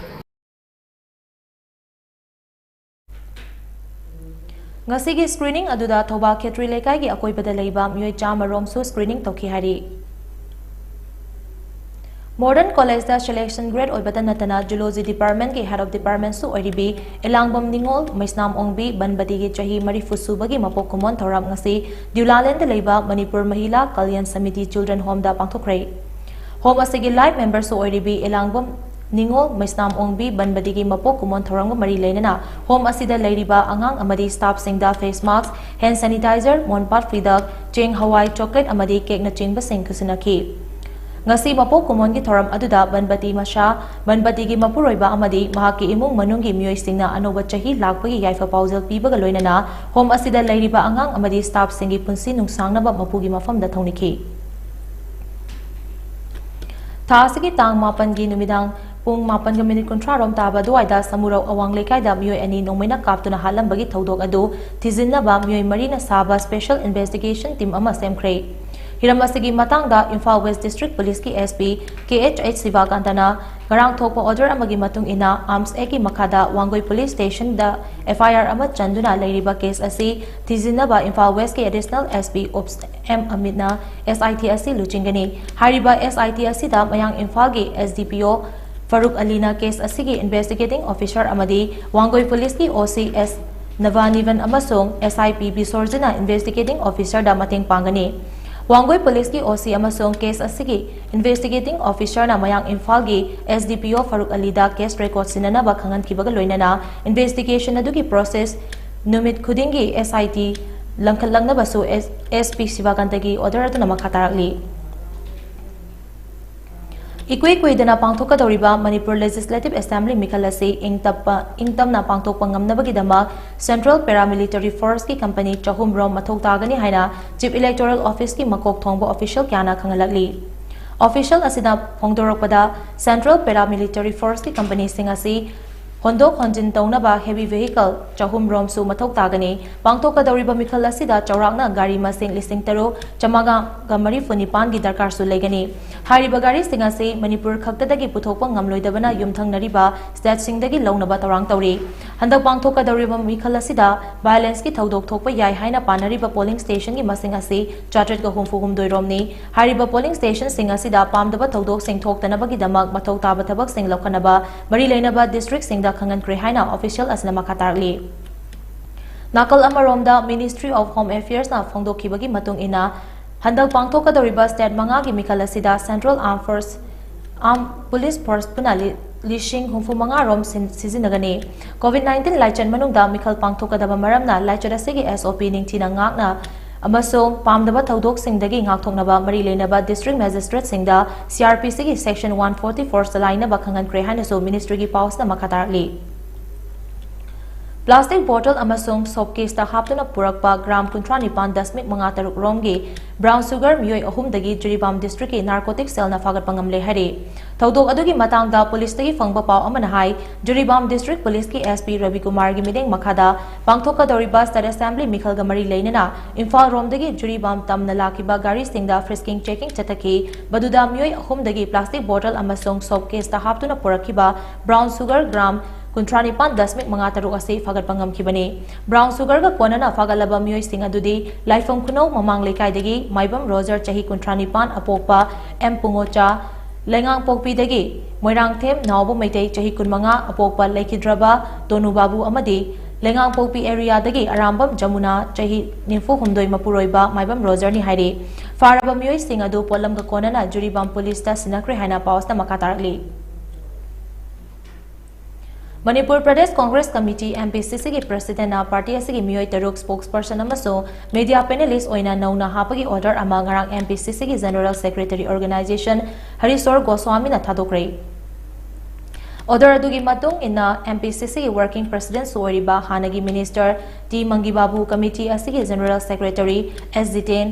ꯉꯁꯤꯒꯤ screening ꯑꯗꯨꯗ ꯊꯧꯕꯥꯜ ꯈꯦꯇ꯭ꯔꯤ ꯂꯩꯀꯥꯏꯒꯤ ꯑꯀꯣꯏꯕꯗ ꯂꯩꯕ ꯃꯤꯑꯣꯏ ꯆꯥꯝꯃ ꯔꯣꯝꯁꯨ screening ꯇꯧꯈꯤ ꯍꯥꯏꯔꯤ꯫ Modern College ꯗ selection grade ꯑꯣꯏꯕꯇ ꯅꯠꯇꯅ Zoology Department ꯀꯤ Head of Department ꯁꯨ ꯑꯣꯏꯔꯤꯕꯤ ꯏꯂꯥꯡꯕꯝ ꯅꯤꯉꯣꯜ ꯃꯩꯁꯅꯥꯝ ꯑꯣꯡꯕꯤ ꯕꯟꯕꯇꯤꯒꯤ ꯆꯍꯤ ꯃꯔꯤꯐꯨ ꯁꯨꯕꯒꯤ ꯃꯄꯣꯛ ꯀꯨꯝꯑꯣꯟ ꯊꯧꯔꯝ ꯉꯁꯤ ꯗ꯭ꯌꯨꯂꯥꯂꯦꯟꯗ ꯂꯩꯕ ꯃꯅꯤꯄꯨꯔ ꯃꯍꯤꯂꯥ ꯀꯜꯌꯥꯟ ꯁꯃꯤꯇꯤ Children Home ꯗ ꯄꯥꯡꯊꯣꯛꯈ꯭ꯔꯦ꯫ Home ꯑꯁꯤꯒꯤ life member ꯁꯨ ꯑꯣꯏꯔꯤꯕꯤ ꯏꯂꯥꯡꯕꯝ ꯅꯤꯉꯣꯜ ꯃꯩꯁꯅꯥꯝ ꯑꯣꯡꯕꯤ ꯕꯟꯕꯇꯤꯒꯤ ꯃꯄꯣꯛ ꯀꯨꯝꯑꯣꯟ ꯊꯧꯔꯝꯒ ꯃꯔꯤ ꯂꯩꯅꯅ home ꯑꯁꯤꯗ ꯂꯩꯔꯤꯕ ꯑꯉꯥꯡ ꯑꯃꯗꯤ staff ꯁꯤꯡꯗ face mask, hand sanitizer, ꯃꯣꯟꯄꯥꯠ ꯐꯤꯗꯛ, ꯆꯦꯡ ꯍꯋꯥꯏ, chocolate ꯑꯃꯗꯤ cake ꯅꯆꯤꯡꯕꯁꯤꯡ ꯈꯨꯠꯁꯤꯟꯅꯈꯤ꯫ ꯉꯁꯤ ꯃꯄꯣꯛ ꯀꯨꯝꯑꯣꯟꯒꯤ ꯊꯧꯔꯝ ꯑꯗꯨꯗ ꯕꯟꯕꯇꯤ ꯃꯁꯥ, ꯕꯟꯕꯇꯤꯒꯤ ꯃꯄꯨꯔꯣꯏꯕ ꯑꯃꯗꯤ ꯃꯍꯥꯛꯀꯤ ꯏꯃꯨꯡ ꯃꯅꯨꯡꯒꯤ ꯃꯤꯑꯣꯏꯁꯤꯡꯅ ꯑꯅꯧꯕ ꯆꯍꯤ ꯂꯥꯛꯄꯒꯤ ꯌꯥꯏꯐ ꯄꯥꯎꯖꯦꯜ ꯄꯤꯕꯒ ꯂꯣꯏꯅꯅ home ꯑꯁꯤꯗ ꯂꯩꯔꯤꯕ ꯑꯉꯥꯡ ꯑꯃꯗꯤ staff ꯁꯤꯡꯒꯤ ꯄꯨꯟꯁꯤ ꯅꯨꯡꯁꯥꯡꯅꯕ ꯃꯄꯨꯒꯤ ꯃꯐꯝꯗ ꯊꯧꯅꯤꯈꯤ꯫ ꯊꯥ ꯑꯁꯤꯒꯤ ꯇꯥꯡ ꯃꯥꯄꯟꯒꯤ ꯅꯨꯃꯤꯗꯥꯡ ꯄꯨꯡ ꯃꯥꯄꯟꯒ minute ꯀꯨꯟꯊ꯭ꯔꯥ ꯔꯣꯝ ꯇꯥꯕ ꯑꯗꯨꯋꯥꯏꯗ ꯁꯃꯨꯔꯧ ꯑꯋꯥꯡ ꯂꯩꯀꯥꯏꯗ ꯃꯤꯑꯣꯏ ꯑꯅꯤ ꯅꯣꯡꯃꯩꯅ ꯀꯥꯞꯇꯨꯅ ꯍꯥꯠꯂꯝꯕꯒꯤ ꯊꯧꯗꯣꯛ ꯑꯗꯨ ꯊꯤꯖꯤꯟꯅꯕ ꯃꯤꯑꯣꯏ ꯃꯔꯤꯅ ꯁꯥꯕ special investigation team ꯑꯃ ꯁꯦꯝꯈ꯭ꯔꯦ꯫ ꯍꯤꯔꯝ ꯑꯁꯤꯒꯤ ꯃꯇꯥꯡꯗ ꯏꯝꯐꯥꯜ West District Police ꯀꯤ S P K H H ꯁꯤꯕꯥꯀꯥꯟꯇꯅ ꯉꯔꯥꯡ ꯊꯣꯛꯄ order ꯑꯃꯒꯤ ꯃꯇꯨꯡ ꯏꯟꯅ Arms Act ꯀꯤ ꯃꯈꯥꯗ Wangoi Police Station the F I R ꯑꯃ ꯆꯟꯗꯨꯅ ꯂꯩꯔꯤꯕ case ꯑꯁꯤ ꯊꯤꯖꯤꯟꯅꯕ ꯏꯝꯐꯥꯜ West ꯀꯤ Additional S P Ops M ꯑꯃꯤꯠꯅ S I T ꯑꯁꯤ ꯂꯨꯆꯤꯡꯒꯅꯤ꯫ ꯍꯥꯏꯔꯤꯕ S I T ꯑꯁꯤꯗ ꯃꯌꯥꯡ ꯏꯝꯐꯥꯜꯒꯤ S D P O Faruk ꯑꯂꯤꯅ case ꯑꯁꯤꯒꯤ investigating officer ꯑꯃꯗꯤ ꯋꯥꯡꯒꯣꯏ Police ꯀꯤ O C S ꯅꯚꯥꯅꯤꯚꯟ ꯑꯃꯁꯨꯡ S I P ꯕꯤꯁꯣꯔꯖꯤꯠꯅ investigating officer ꯗ ꯃꯇꯦꯡ ꯄꯥꯡꯒꯅꯤ꯫ ꯋꯥꯡꯒꯣꯏ Police ꯀꯤ O C ꯑꯃꯁꯨꯡ case ꯑꯁꯤꯒꯤ investigating officer ꯅ ꯃꯌꯥꯡ ꯏꯝꯐꯥꯜꯒꯤ S D P O Faruk ꯑꯂꯤꯗ case record ꯁꯤꯟꯅꯅꯕ ꯈꯪꯍꯟꯈꯤꯕꯒ ꯂꯣꯏꯅꯅ investigation ꯑꯗꯨꯒꯤ process ꯅꯨꯃꯤꯠ ꯈꯨꯗꯤꯡꯒꯤ S I T ꯂꯪꯈꯠꯂꯛꯅꯕꯁꯨ S-, S P ꯁꯤꯕꯥꯀꯥꯟꯇꯒꯤ order ꯑꯗꯨꯅ ꯃꯈꯥ ꯇꯥꯔꯛꯂꯤ꯫ ꯏꯀꯨꯏ ꯀꯨꯏꯗꯅ ꯄꯥꯡꯊꯣꯛꯀꯗꯧꯔꯤꯕ ꯃꯅꯤꯄꯨꯔ Legislative Assembly ꯃꯤꯈꯜ ꯑꯁꯤ ꯏꯪ ꯇꯞꯄ, ꯏꯪ ꯇꯞꯅ ꯄꯥꯡꯊꯣꯛꯄ ꯉꯝꯅꯕꯒꯤꯗꯃꯛ Central Paramilitary Force ꯀꯤ company ꯆꯍꯨꯝ ꯔꯣꯝ ꯃꯊꯧ ꯇꯥꯒꯅꯤ ꯍꯥꯏꯅ Chief Electoral Office ꯀꯤ ꯃꯀꯣꯛ ꯊꯣꯡꯕ official ꯀꯌꯥꯅ ꯈꯪꯍꯜꯂꯛꯂꯤ꯫ Official ꯑꯁꯤꯅ ꯐꯣꯡꯗꯣꯔꯛꯄꯗ, Central Paramilitary Force ꯀꯤ company ꯁꯤꯡ ꯑꯁꯤ ꯍꯣꯟꯗꯣꯛ ꯍꯣꯟꯖꯤꯟ ꯇꯧꯅꯕ heavy vehicle ꯆꯍꯨꯝ ꯔꯣꯝꯁꯨ ꯃꯊꯧ ꯇꯥꯒꯅꯤ꯫ ꯄꯥꯡꯊꯣꯛꯀꯗꯧꯔꯤꯕ ꯃꯤꯈꯜ ꯑꯁꯤꯗ ꯆꯥꯎꯔꯥꯛꯅ ꯒꯥꯔꯤ ꯃꯁꯤꯡ ꯂꯤꯁꯤꯡ ꯇꯔꯨꯛ ꯆꯥꯝꯃꯉꯥꯒ ꯃꯔꯤꯐꯨ ꯅꯤꯄꯥꯟꯒꯤ ꯗꯔꯀꯥꯔꯁꯨ ꯂꯩꯒꯅꯤ꯫ ꯍꯥꯏꯔꯤꯕ ꯒꯥꯔꯤꯁꯤꯡ ꯑꯁꯤ ꯃꯅꯤꯄꯨꯔ ꯈꯛꯇꯗꯒꯤ ꯄꯨꯊꯣꯛꯄ ꯉꯝꯂꯣꯏꯗꯕꯅ ꯌꯨꯝꯊꯪꯅꯔꯤꯕ stateꯁꯤꯡꯗꯒꯤ ꯂꯧꯅꯕ ꯊꯧꯔꯥꯡ ꯇꯧꯔꯤ꯫ ꯍꯟꯗꯛ ꯄꯥꯡꯊꯣꯛꯀꯗꯧꯔꯤꯕ ꯃꯤꯈꯜ ꯑꯁꯤꯗ violenceꯀꯤ ꯊꯧꯗꯣꯛ ꯊꯣꯛꯄ ꯌꯥꯏ ꯍꯥꯏꯅ ꯄꯥꯅꯔꯤꯕ polling stationꯒꯤ ꯃꯁꯤꯡ ꯑꯁꯤ ꯆꯥꯇ꯭ꯔꯦꯠꯀ ꯍꯨꯝꯐꯨ ꯍꯨꯝꯗꯣꯏ ꯔꯣꯝꯅꯤ꯫ ꯍꯥꯏꯔꯤꯕ polling stationꯁꯤꯡ ꯑꯁꯤꯗ ꯄꯥꯝꯗꯕ ꯊꯧꯗꯣꯛꯁꯤꯡ ꯊꯣꯛꯇꯅꯕꯒꯤꯗꯃꯛ ꯃꯊꯧ ꯇꯥꯕ ꯊꯕꯛꯁꯤꯡ ꯂꯧꯈꯠꯅꯕ ꯃꯔꯤ ꯂꯩꯅꯕ districtꯁꯤꯡꯗ ꯈꯪꯍꯟꯈ꯭ꯔꯦ ꯍꯥꯏꯅ official ꯑꯁꯤꯅ ꯃꯈꯥ ꯇꯥꯔꯛꯂꯤ꯫ ꯅꯥꯀꯜ ꯑꯃꯔꯣꯝꯗ, Ministry of Home Affairsꯅ ꯐꯣꯡꯗꯣꯛꯈꯤꯕꯒꯤ ꯃꯇꯨꯡ ꯏꯟꯅ, ꯍꯟꯗꯛ ꯄꯥꯡꯊꯣꯛꯀꯗꯧꯔꯤꯕ state ꯃꯉꯥꯒꯤ ꯃꯤꯈꯜ ꯑꯁꯤꯗ Central Armed Force, Armed Police Force ꯄꯨꯟꯅ ꯂꯤ-, ꯂꯤꯁꯤꯡ ꯍꯨꯝꯐꯨ ꯃꯉꯥ ꯔꯣꯝ ꯁꯤꯟ-, ꯁꯤꯖꯤꯟꯅꯒꯅꯤ꯫ COVID nineteen ꯂꯥꯏꯆꯠ ꯃꯅꯨꯡꯗ ꯃꯤꯈꯜ ꯄꯥꯡꯊꯣꯛꯀꯗꯕ ꯃꯔꯝꯅ ꯂꯥꯏꯆꯠ ꯑꯁꯤꯒꯤ SOP ꯅꯤꯡꯊꯤꯅ ꯉꯥꯛꯅ ꯑꯃꯁꯨꯡ ꯄꯥꯝꯗꯕ ꯊꯧꯗꯣꯛꯁꯤꯡꯗꯒꯤ ꯉꯥꯛꯊꯣꯛꯅꯕ ꯃꯔꯤ ꯂꯩꯅꯕ district magistrateꯁꯤꯡꯗ CRPCꯒꯤ section one forty four ꯆꯂꯥꯏꯅꯕ ꯈꯪꯍꯟꯈ꯭ꯔꯦ ꯍꯥꯏꯅꯁꯨ ministryꯒꯤ ꯄꯥꯎꯁꯤꯅ ꯃꯈꯥ ꯇꯥꯔꯛꯂꯤ꯫ Plastic bottle ꯑꯃꯁꯨꯡ soap caseꯇ ꯍꯥꯞꯇꯨꯅ ꯄꯨꯔꯛꯄ gram ꯀꯨꯟꯊ꯭ꯔꯥ ꯅꯤꯄꯥꯟ ꯗꯁꯃꯤꯛ ꯃꯉꯥ ꯇꯔꯨꯛ ꯔꯣꯝꯒꯤ brown sugar ꯃꯤꯑꯣꯏ ꯑꯍꯨꯝꯗꯒꯤ ꯖꯤꯔꯤꯕꯥꯝ districtꯀꯤ narcotic cellꯅ ꯐꯥꯒꯠꯄ ꯉꯝꯂꯦ ꯍꯥꯏꯔꯤ꯫ ꯊꯧꯗꯣꯛ ꯑꯗꯨꯒꯤ ꯃꯇꯥꯡꯗ policeꯇꯒꯤ ꯐꯪꯕ ꯄꯥꯎ ꯑꯃꯅ ꯍꯥꯏ, ꯖꯤꯔꯤꯕꯥꯝ district policeꯀꯤ SP ꯔꯕꯤꯀꯨꯃꯥꯔꯒꯤ ꯃꯤꯠꯌꯦꯡ ꯃꯈꯥꯗ ꯄꯥꯡꯊꯣꯛꯀꯗꯧꯔꯤꯕ state assembly ꯃꯤꯈꯜꯒ ꯃꯔꯤ ꯂꯩꯅꯅ ꯏꯝꯐꯥꯜ ꯔꯣꯝꯗꯒꯤ ꯖꯤꯔꯤꯕꯥꯝ ꯇꯝꯅ ꯂꯥꯛꯈꯤꯕ ꯒꯥꯔꯤꯁꯤꯡꯗ frisking checking ꯆꯠꯊꯈꯤ꯫ ꯃꯗꯨꯗ ꯃꯤꯑꯣꯏ ꯑꯍꯨꯝꯗꯒꯤ plastic bottle ꯑꯃꯁꯨꯡ soap caseꯇ ꯍꯥꯞꯇꯨꯅ ꯄꯨꯔꯛꯈꯤꯕ brown sugar gram ꯀꯨꯟꯊ꯭ꯔꯥ ꯅꯤꯄꯥꯟ ꯗꯁꯃꯤꯛ ꯃꯉꯥ ꯇꯔꯨꯛ ꯑꯁꯤ ꯐꯥꯒꯠꯄ ꯉꯝꯈꯤꯕꯅꯤ꯫ Brown sugarꯒ ꯀꯣꯟꯅꯅ ꯐꯥꯒꯠꯂꯕ ꯃꯤꯑꯣꯏꯁꯤꯡ ꯑꯗꯨꯗꯤ ꯂꯥꯏꯐꯝ ꯈꯨꯅꯧ ꯃꯃꯥꯡ ꯂꯩꯀꯥꯏꯗꯒꯤ ꯃꯥꯏꯕꯝ ꯔꯣꯖꯔ ꯆꯍꯤ ꯀꯨꯟꯊ꯭ꯔꯥ ꯅꯤꯄꯥꯟ ꯑꯄꯣꯛꯄ ꯑꯦꯝ ꯄꯨꯉꯣꯆꯥ, ꯂꯩꯉꯥꯡꯄꯣꯛꯄꯤꯗꯒꯤ ꯃꯣꯏꯔꯥꯡꯊꯦꯝ ꯅꯥꯎꯕ ꯃꯩꯇꯩ ꯆꯍꯤ ꯀꯨꯟꯃꯉꯥ ꯑꯄꯣꯛꯄ ꯂꯩꯈꯤꯗ꯭ꯔꯕ ꯇꯣꯅꯨ ꯕꯥꯕꯨ ꯑꯃꯗꯤ ꯂꯩꯉꯥꯡꯄꯣꯛꯄꯤ areaꯗꯒꯤ ꯑꯔꯥꯝꯕꯝ ꯖꯃꯨꯅꯥ ꯆꯍꯤ ꯅꯤꯐꯨ ꯍꯨꯝꯗꯣꯏ ꯃꯄꯨꯔꯣꯏꯕ ꯃꯥꯏꯕꯝ ꯔꯣꯖꯔꯅꯤ ꯍꯥꯏꯔꯤ꯫ ꯐꯥꯔꯕ ꯃꯤꯑꯣꯏꯁꯤꯡ ꯑꯗꯨ ꯄꯣꯠꯂꯝꯒ ꯀꯣꯟꯅꯅ ꯖꯤꯔꯤꯕꯥꯝ policeꯇ ꯁꯤꯟꯅꯈ꯭ꯔꯦ ꯍꯥꯏꯅ ꯄꯥꯎꯁꯤꯅ ꯃꯈꯥ ꯇꯥꯔꯛꯂꯤ꯫ ꯃꯅꯤꯄꯨꯔ ꯄ꯭ꯔꯗꯦꯁ ꯀꯣꯡꯒ꯭ꯔꯦꯁ ꯀꯃꯤꯇꯤ, MPCCꯒꯤ presidentꯅ party ꯑꯁꯤꯒꯤ ꯃꯤꯑꯣꯏ ꯇꯔꯨꯛ spokesperson ꯑꯃꯁꯨꯡ media panelist ꯑꯣꯏꯅ ꯅꯧꯅ ꯍꯥꯞꯄꯒꯤ order ꯑꯃ ꯉꯔꯥꯡ MPCCꯒꯤ general secretary organization ꯍꯔꯤꯁꯣꯔ ꯒꯣꯁ꯭ꯋꯥꯃꯤꯅ ꯊꯥꯗꯣꯛꯈ꯭ꯔꯦ꯫ Order ꯑꯗꯨꯒꯤ ꯃꯇꯨꯡ ꯏꯟꯅ MPCCꯒꯤ working presidentꯁꯨ ꯑꯣꯏꯔꯤꯕ ꯍꯥꯟꯅꯒꯤ minister ꯇꯤ ꯃꯪꯒꯤꯕꯥꯕꯨ committee ꯑꯁꯤꯒꯤ general secretary ꯑꯦꯁ ꯖꯤꯇꯦꯟ,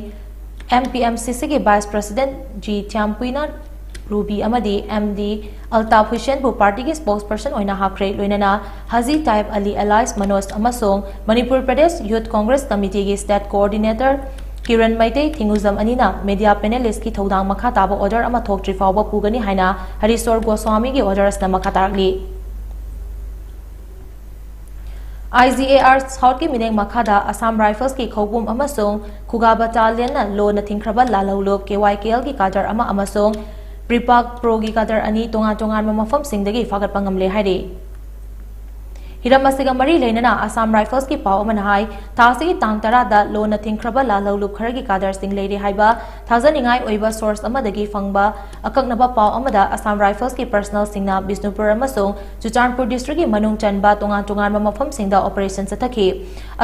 MPMCCꯒꯤ vice president ꯖꯤ ꯊ꯭ꯌꯥꯝꯄꯨꯏꯅ ꯔꯨꯕꯤ ꯑꯃꯗꯤ ꯑꯦꯝ ꯗꯤ ꯑꯜꯇꯥꯐ ꯍꯨꯁꯦꯟꯕꯨ ꯄꯥꯔꯇꯤꯒꯤ ꯁ꯭ꯄꯣꯛꯁꯄꯔꯁꯟ ꯑꯣꯏꯅ ꯍꯥꯞꯈ꯭ꯔꯦ꯫ ꯂꯣꯏꯅꯅ ꯍꯥꯖꯤ ꯇꯥꯏꯕ ꯑꯂꯤ ꯑꯦꯂꯥꯏꯁ ꯃꯅꯣꯖ ꯑꯃꯁꯨꯡ ꯃꯅꯤꯄꯨꯔ ꯄ꯭ꯔꯗꯦꯁ ꯌꯨꯊ ꯀꯣꯡꯒ꯭ꯔꯦꯁ ꯀꯃꯤꯇꯤꯒꯤ ꯁ꯭ꯇꯦꯠ ꯀꯣꯑꯣꯔꯗꯤꯅꯦꯇꯔ ꯀꯤꯔꯟ ꯃꯩꯇꯩ ꯊꯤꯡꯒꯨꯖꯝ ꯑꯅꯤꯅ ꯃꯦꯗꯤꯌꯥ ꯄꯦꯅꯦꯂꯤꯁꯀꯤ ꯊꯧꯗꯥꯡ ꯃꯈꯥ ꯇꯥꯕ ꯑꯣꯔꯗꯔ ꯑꯃ ꯊꯣꯛꯇ꯭ꯔꯤ ꯐꯥꯎꯕ ꯄꯨꯒꯅꯤ ꯍꯥꯏꯅ ꯍꯔꯤꯁꯣꯔ ꯒꯣꯁ꯭ꯋꯥꯃꯤꯒꯤ ꯑꯣꯔꯗꯔ ꯑꯁꯤꯅ ꯃꯈꯥ ꯇꯥꯔꯛꯂꯤ꯫ ꯑꯥꯏ ꯖꯤ ꯑꯦ ꯑꯥꯔ ꯁꯥꯎꯠꯀꯤ ꯃꯤꯠꯌꯦꯡ ꯃꯈꯥꯗ ꯑꯁꯥꯝ ꯔꯥꯏꯐꯜꯁꯀꯤ ꯈꯧꯄꯨꯝ ꯑꯃꯁꯨꯡ ꯈꯨꯒꯥ ꯕꯠꯇꯥꯂꯤꯌꯟꯅ ꯂꯣꯟꯅ ꯊꯤꯡꯈ꯭ꯔꯕ ꯂꯥꯜꯍꯧꯂꯨꯞ ꯀꯦ ꯋꯥꯏ ꯀꯦ ꯑꯦꯜꯒꯤ ꯀꯥꯗꯔ ꯑꯃ ꯑꯃꯁꯨꯡ ꯄ꯭ꯔꯤꯄꯥꯛ ꯄ꯭ꯔꯣꯒꯤ ꯀꯥꯗꯔ ꯑꯅꯤ ꯇꯣꯉꯥꯟ ꯇꯣꯉꯥꯟꯕ ꯃꯐꯝꯁꯤꯡꯗꯒꯤ ꯐꯥꯒꯠꯄ ꯉꯝꯂꯦ ꯍꯥꯏꯔꯤ꯫ ꯍꯤꯔꯝ ꯑꯁꯤꯒ ꯃꯔꯤ ꯂꯩꯅꯅ ꯑꯁꯥꯝ ꯔꯥꯏꯐꯜꯁꯀꯤ ꯄꯥꯎ ꯑꯃꯅ ꯍꯥꯏ, ꯊꯥ ꯑꯁꯤꯒꯤ ꯇꯥꯡ ꯇꯔꯥꯗ ꯂꯣꯟꯅ ꯊꯤꯡꯈ꯭ꯔꯕ ꯂꯥꯜꯍꯧꯂꯨꯞ ꯈꯔꯒꯤ ꯀꯥꯗꯔꯁꯤꯡ ꯂꯩꯔꯦ ꯍꯥꯏꯕ ꯊꯥꯖꯅꯤꯡꯉꯥꯏ ꯑꯣꯏꯕ ꯁꯣꯔꯁ ꯑꯃꯗꯒꯤ ꯐꯪꯕ ꯑꯀꯛꯅꯕ ꯄꯥꯎ ꯑꯃꯗ ꯑꯁꯥꯝ ꯔꯥꯏꯐꯜꯁꯀꯤ ꯄꯔꯁꯅꯦꯜꯁꯤꯡꯅ ꯕꯤꯁꯅꯨꯄꯨꯔ ꯑꯃꯁꯨꯡ ꯆꯨꯔꯆꯥꯟꯄꯨꯔ ꯗꯤꯁꯇ꯭ꯔꯤꯛꯀꯤ ꯃꯅꯨꯡ ꯆꯟꯕ ꯇꯣꯉꯥꯟ ꯇꯣꯉꯥꯟꯕ ꯃꯐꯝꯁꯤꯡꯗ ꯑꯣꯄꯔꯦꯁꯟ ꯆꯠꯊꯈꯤ꯫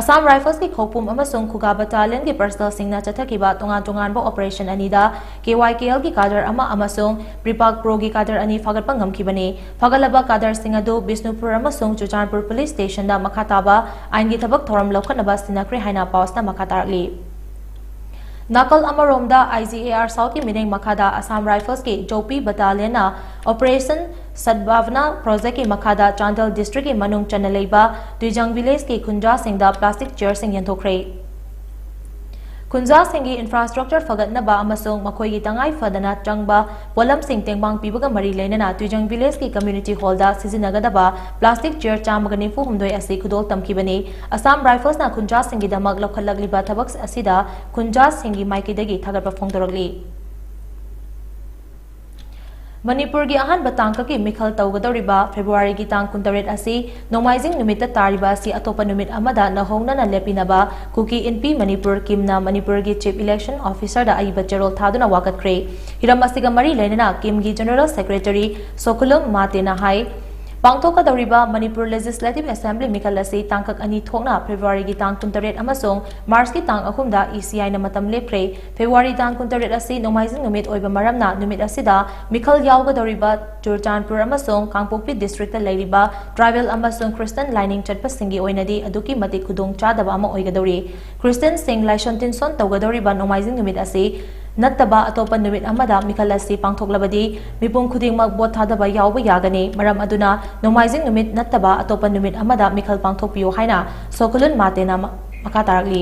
ꯑꯁꯥꯝ ꯔꯥꯏꯐꯜꯁꯀꯤ ꯈꯧꯄꯨꯝ ꯑꯃꯁꯨꯡ ꯈꯨꯒꯥ ꯕꯠꯇꯥꯂꯤꯌꯟꯒꯤ ꯄꯔꯁꯅꯦꯜꯁꯤꯡꯅ ꯆꯠꯊꯈꯤꯕ ꯇꯣꯉꯥꯟ ꯇꯣꯉꯥꯟꯕ ꯑꯣꯄꯔꯦꯁꯟ ꯑꯅꯤꯗ ꯀꯦ ꯋꯥꯏ ꯀꯦ ꯑꯦꯜꯒꯤ ꯀꯥꯗꯔ ꯑꯃ ꯑꯃꯁꯨꯡ ꯄ꯭ꯔꯤꯄꯥꯛ ꯄ꯭ꯔꯣꯒꯤ ꯀꯥꯗꯔ ꯑꯅꯤ ꯐꯥꯒꯠꯄ ꯉꯝꯈꯤꯕꯅꯤ꯫ ꯐꯥꯒꯠꯂꯕ ꯀꯥꯗꯔꯁꯤꯡ ꯑꯗꯨ ꯕꯤꯁꯅꯨꯄꯨꯔ ꯑꯃꯁꯨꯡ ꯆꯨꯔꯆꯥꯟꯄꯨꯔ ꯄꯨꯂꯤꯁ ꯁ꯭ꯇꯦꯁꯟꯗ ꯃꯈꯥ ꯇꯥꯕ ꯑꯥꯏꯟꯒꯤ ꯊꯕꯛ ꯊꯧꯔꯝ ꯂꯧꯈꯠꯅꯕ ꯁꯤꯟꯅꯈ꯭ꯔꯦ ꯍꯥꯏꯅ ꯄꯥꯎ ꯑꯁꯤꯅ ꯃꯈꯥ ꯇꯥꯔꯛꯂꯤ꯫ ꯅꯥꯀꯜ ꯑꯃꯔꯣꯝꯗ, ꯑꯥꯏ ꯖꯤ ꯑꯦ ꯑꯥꯔ ꯁꯥꯎꯠꯀꯤ ꯃꯤꯠꯌꯦꯡ ꯃꯈꯥꯗ ꯑꯁꯥꯝ ꯔꯥꯏꯐꯜꯁꯀꯤ ꯖꯣꯄꯤ ꯕꯠꯇꯥꯂꯤꯌꯟꯅ ꯑꯣꯄꯔꯦꯁꯟ ꯁꯗꯚꯥꯕꯅꯥ ꯄ꯭ꯔꯣꯖꯦꯛꯀꯤ ꯃꯈꯥꯗ ꯆꯥꯟꯗꯦꯜ ꯗꯤꯁꯇ꯭ꯔꯤꯛꯀꯤ ꯃꯅꯨꯡ ꯆꯟꯅ ꯂꯩꯕ ꯇꯨꯏꯖꯪ ꯚꯤꯂꯦꯖꯀꯤ ꯈꯨꯟꯖꯥꯁꯤꯡꯗ ꯄ꯭ꯂꯥꯁꯇꯤꯛ ꯆꯤꯌꯔꯁꯤꯡ ꯌꯦꯟꯊꯣꯛꯈ꯭ꯔꯦ꯫ ꯈꯨꯟꯖꯥꯁꯤꯡꯒꯤ ꯏꯟꯐ꯭ꯔꯥꯁ꯭ꯇ꯭ꯔꯛꯆꯔ ꯐꯒꯠꯅꯕ ꯑꯃꯁꯨꯡ ꯃꯈꯣꯏꯒꯤ ꯇꯉꯥꯏ ꯐꯗꯅ ꯆꯪꯕ ꯄꯣꯠꯂꯝꯁꯤꯡ ꯇꯦꯡꯕꯥꯡ ꯄꯤꯕꯒ ꯃꯔꯤ ꯂꯩꯅꯅ ꯇꯨꯏꯖꯪ ꯚꯤꯂꯦꯖꯀꯤ ꯀꯝꯃ꯭ꯌꯨꯅꯤꯇꯤ ꯍꯣꯜꯗ ꯁꯤꯖꯤꯟꯅꯒꯗꯕ ꯄ꯭ꯂꯥꯁꯇꯤꯛ ꯆꯤꯌꯔ ꯆꯥꯝꯃꯒ ꯅꯤꯐꯨ ꯍꯨꯝꯗꯣꯏ ꯑꯁꯤ ꯈꯨꯗꯣꯜ ꯇꯝꯈꯤꯕꯅꯤ꯫ ꯑꯁꯥꯝ ꯔꯥꯏꯐꯜꯁꯅ ꯈꯨꯟꯖꯥꯁꯤꯡꯒꯤꯗꯃꯛ ꯂꯧꯈꯠꯂꯛꯂꯤꯕ ꯊꯕꯛ ꯑꯁꯤꯗ ꯈꯨꯟꯖꯥꯁꯤꯡꯒꯤ ꯃꯥꯏꯀꯩꯗꯒꯤ ꯊꯥꯒꯠꯄ ꯐꯣꯡꯗꯣꯔꯛꯂꯤ꯫ ꯃꯅꯤꯄꯨꯔꯒꯤ ꯑꯍꯥꯟꯕ ꯇꯥꯡꯀꯛꯀꯤ ꯃꯤꯈꯜ ꯇꯧꯒꯗꯧꯔꯤꯕ ꯐꯦꯕ꯭ꯔꯨꯋꯥꯔꯤꯒꯤ ꯇꯥꯡ ꯀꯨꯟꯇꯔꯦꯠ ꯑꯁꯤ ꯅꯣꯡꯃꯥꯏꯖꯤꯡ ꯅꯨꯃꯤꯠꯇ ꯇꯥꯔꯤꯕ ꯑꯁꯤ ꯑꯇꯣꯞꯄ ꯅꯨꯃꯤꯠ ꯑꯃꯗ ꯅꯧꯍꯧꯅꯅ ꯂꯦꯞꯄꯤꯅꯕ ꯀꯨꯀꯤ ꯏꯟꯄꯤ ꯃꯅꯤꯄꯨꯔ ꯀꯤꯝꯅ ꯃꯅꯤꯄꯨꯔꯒꯤ ꯆꯤꯐ ꯏꯂꯦꯛꯁꯟ ꯑꯣꯐꯤꯁꯔꯗ ꯑꯏꯕ ꯆꯦꯔꯣꯜ ꯊꯥꯗꯨꯅ ꯋꯥꯀꯠꯈ꯭ꯔꯦ꯫ ꯍꯤꯔꯝ ꯑꯁꯤꯒ ꯃꯔꯤ ꯂꯩꯅꯅ ꯀꯤꯝꯒꯤ ꯖꯦꯅꯔꯦꯜ ꯁꯦꯀ꯭ꯔꯦꯇꯔꯤ ꯁꯣꯀꯨꯂꯨꯝ ꯃꯥꯇꯦꯅ ꯍꯥꯏ, ꯄꯥꯡꯊꯣꯛꯀꯗꯧꯔꯤꯕ ꯃꯅꯤꯄꯨꯔ ꯂꯦꯖꯤꯁꯂꯦꯇꯤꯚ ꯑꯦꯁꯦꯝꯕ꯭ꯂꯤ ꯃꯤꯈꯜ ꯑꯁꯤ ꯇꯥꯡꯀꯛ ꯑꯅꯤ ꯊꯣꯛꯅ ꯐꯦꯕ꯭ꯔꯨꯋꯥꯔꯤꯒꯤ ꯇꯥꯡ ꯀꯨꯟꯇꯔꯦꯠ ꯑꯃꯁꯨꯡ ꯃꯥꯔꯆꯀꯤ ꯇꯥꯡ ꯑꯍꯨꯝꯗ ꯏ ꯁꯤ ꯑꯥꯏꯅ ꯃꯇꯝ ꯂꯦꯞꯈ꯭ꯔꯦ꯫ ꯐꯦꯕ꯭ꯔꯨꯋꯥꯔꯤ ꯇꯥꯡ ꯀꯨꯟꯇꯔꯦꯠ ꯑꯁꯤ ꯅꯣꯡꯃꯥꯏꯖꯤꯡ ꯅꯨꯃꯤꯠ ꯑꯣꯏꯕ ꯃꯔꯝꯅ, ꯅꯨꯃꯤꯠ ꯑꯁꯤꯗ ꯃꯤꯈꯜ ꯌꯥꯎꯒꯗꯧꯔꯤꯕ ꯆꯨꯔꯆꯥꯟꯄꯨꯔ ꯑꯃꯁꯨꯡ ꯀꯥꯡꯄꯣꯛꯄꯤ ꯗꯤꯁꯇ꯭ꯔꯤꯛꯇ ꯂꯩꯔꯤꯕ ꯇ꯭ꯔꯥꯏꯕꯦꯜ ꯑꯃꯁꯨꯡ ꯈ꯭ꯔꯤꯁꯇꯟ ꯂꯥꯏꯅꯤꯡ ꯆꯠꯄꯁꯤꯡꯒꯤ ꯑꯣꯏꯅꯗꯤ ꯑꯗꯨꯛꯀꯤ ꯃꯇꯤꯛ ꯈꯨꯗꯣꯡ ꯆꯥꯗꯕ ꯑꯃ ꯑꯣꯏꯒꯗꯧꯔꯤ꯫ ꯈ꯭ꯔꯤꯁꯇꯟꯁꯤꯡ ꯂꯥꯏꯁꯣꯟ ꯇꯤꯟꯁꯣꯟ ꯇꯧꯒꯗꯧꯔꯤꯕ ꯅꯣꯡꯃꯥꯏꯖꯤꯡ ꯅꯨꯃꯤꯠ ꯑꯁꯤ ꯅꯠꯇꯕ ꯑꯇꯣꯞꯄ ꯅꯨꯃꯤꯠ ꯑꯃꯗ ꯃꯤꯈꯜ ꯑꯁꯤ ꯄꯥꯡꯊꯣꯛꯂꯕꯗꯤ ꯃꯤꯄꯨꯝ ꯈꯨꯗꯤꯡꯃꯛ ꯚꯣꯠ ꯊꯥꯗꯕ ꯌꯥꯎꯕ ꯌꯥꯒꯅꯤ꯫ ꯃꯔꯝ ꯑꯗꯨꯅ ꯅꯣꯡꯃꯥꯏꯖꯤꯡ ꯅꯨꯃꯤꯠ ꯅꯠꯇꯕ ꯑꯇꯣꯞꯄ ꯅꯨꯃꯤꯠ ꯑꯃꯗ ꯃꯤꯈꯜ ꯄꯥꯡꯊꯣꯛꯄꯤꯌꯨ ꯍꯥꯏꯅ ꯁꯣꯀꯂꯨꯟ ꯃꯥꯇꯦꯅ ꯃ-, ꯃꯈꯥ ꯇꯥꯔꯛꯂꯤ꯫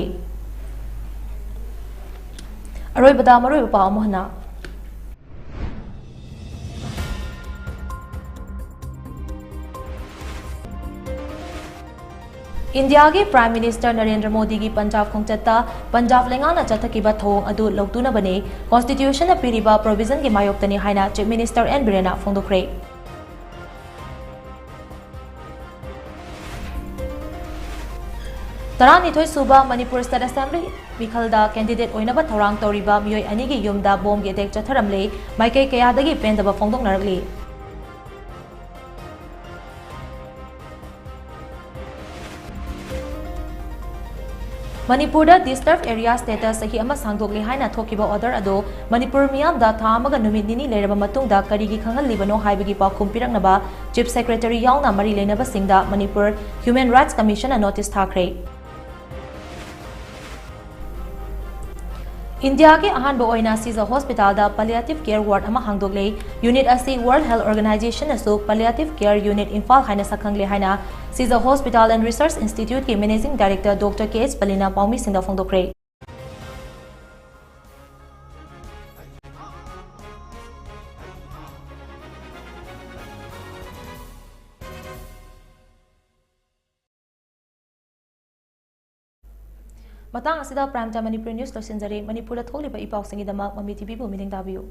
ꯑꯔꯣꯏꯕꯗ ꯃꯔꯨꯑꯣꯏꯕ ꯄꯥꯎ ꯑꯃꯨꯛ ꯍꯟꯅ꯫ ꯏꯟꯗꯤꯌꯥꯒꯤ Prime Minister ꯅꯔꯦꯟꯗ꯭ꯔ ꯃꯣꯗꯤꯒꯤ ꯄꯟꯖꯥꯕ ꯈꯣꯡꯆꯠꯇ ꯄꯟꯖꯥꯕ ꯂꯩꯉꯥꯛꯅ ꯆꯠꯊꯈꯤꯕ ꯊꯧꯑꯣꯡ ꯑꯗꯨ ꯂꯧꯇꯨꯅꯕꯅꯤ, Constitution ꯅ ꯄꯤꯔꯤꯕ provision ꯒꯤ ꯃꯥꯌꯣꯛꯇꯅꯤ ꯍꯥꯏꯅ Chief Minister ꯑꯦꯟ ꯕꯤꯔꯦꯟꯅ ꯐꯣꯡꯗꯣꯛꯈ꯭ꯔꯦ꯫ ꯇꯔꯥꯅꯤꯊꯣꯏ ꯁꯨꯕ ꯃꯅꯤꯄꯨꯔ State Assembly ꯃꯤꯈꯜꯗ candidate ꯑꯣꯏꯅꯕ ꯊꯧꯔꯥꯡ ꯇꯧꯔꯤꯕ ꯃꯤꯑꯣꯏ ꯑꯅꯤꯒꯤ ꯌꯨꯝꯗ ꯕꯣꯝꯒꯤ attack ꯆꯠꯊꯔꯝꯂꯦ꯫ ꯃꯥꯏꯀꯩ ꯀꯌꯥꯗꯒꯤ ꯄꯦꯟꯗꯕ ꯐꯣꯡꯗꯣꯛꯅꯔꯛꯂꯤ꯫ ꯃꯅꯤꯄꯨꯔꯗ disturb area status ꯆꯍꯤ ꯑꯃ ꯁꯥꯡꯗꯣꯛꯂꯦ ꯍꯥꯏꯅ ꯊꯣꯛꯈꯤꯕ order ꯑꯗꯨ ꯃꯅꯤꯄꯨꯔ ꯃꯤꯌꯥꯝꯗ ꯊꯥ ꯑꯃꯒ ꯅꯨꯃꯤꯠ ꯅꯤꯅꯤ ꯂꯩꯔꯕ ꯃꯇꯨꯡꯗ ꯀꯔꯤꯒꯤ ꯈꯪꯍꯜꯂꯤꯕꯅꯣ ꯍꯥꯏꯕꯒꯤ ꯄꯥꯎꯈꯨꯝ ꯄꯤꯔꯛꯅꯕ Chief Secretary ꯌꯥꯎꯅ ꯃꯔꯤ ꯂꯩꯅꯕꯁꯤꯡꯗ ꯃꯅꯤꯄꯨꯔ Human Rights Commission ꯅ notice ꯊꯥꯈ꯭ꯔꯦ꯫ ꯏꯟꯗꯤꯌꯥꯒꯤ ꯑꯍꯥꯟꯕ ꯑꯣꯏꯅ ꯁꯤꯖ ꯍꯣꯁꯄꯤꯇꯥꯜꯗ palliative care ward ꯑꯃ ꯍꯥꯡꯗꯣꯛꯂꯦ꯫ Unit ꯑꯁꯤ World Health Organization ꯅꯁꯨ palliative care unit ꯏꯝꯐꯥꯜ ꯍꯥꯏꯅ ꯁꯛꯈꯪꯂꯦ ꯍꯥꯏꯅ ꯁꯤꯖ Hospital and Research Institute ꯀꯤ Managing Director Doctor ꯀꯦ ꯑꯦꯁ ꯄꯂꯤꯅ ꯄꯥꯎꯃꯤꯁꯤꯡꯗ ꯐꯣꯡꯗꯣꯛꯈ꯭ꯔꯦ꯫ ꯃꯇꯥꯡ ꯑꯁꯤꯗ Prime Time ꯃꯅꯤꯄꯨꯔꯤ news ꯂꯣꯏꯁꯤꯟꯖꯔꯦ꯫ ꯃꯅꯤꯄꯨꯔꯗ ꯊꯣꯛꯂꯤꯕ ꯏ ꯄꯥꯎꯁꯤꯡꯒꯤꯗꯃꯛ ꯃꯃꯤ ꯇꯤꯚꯤꯕꯨ ꯃꯤꯠꯌꯦꯡ ꯇꯥꯕꯤꯌꯨ꯫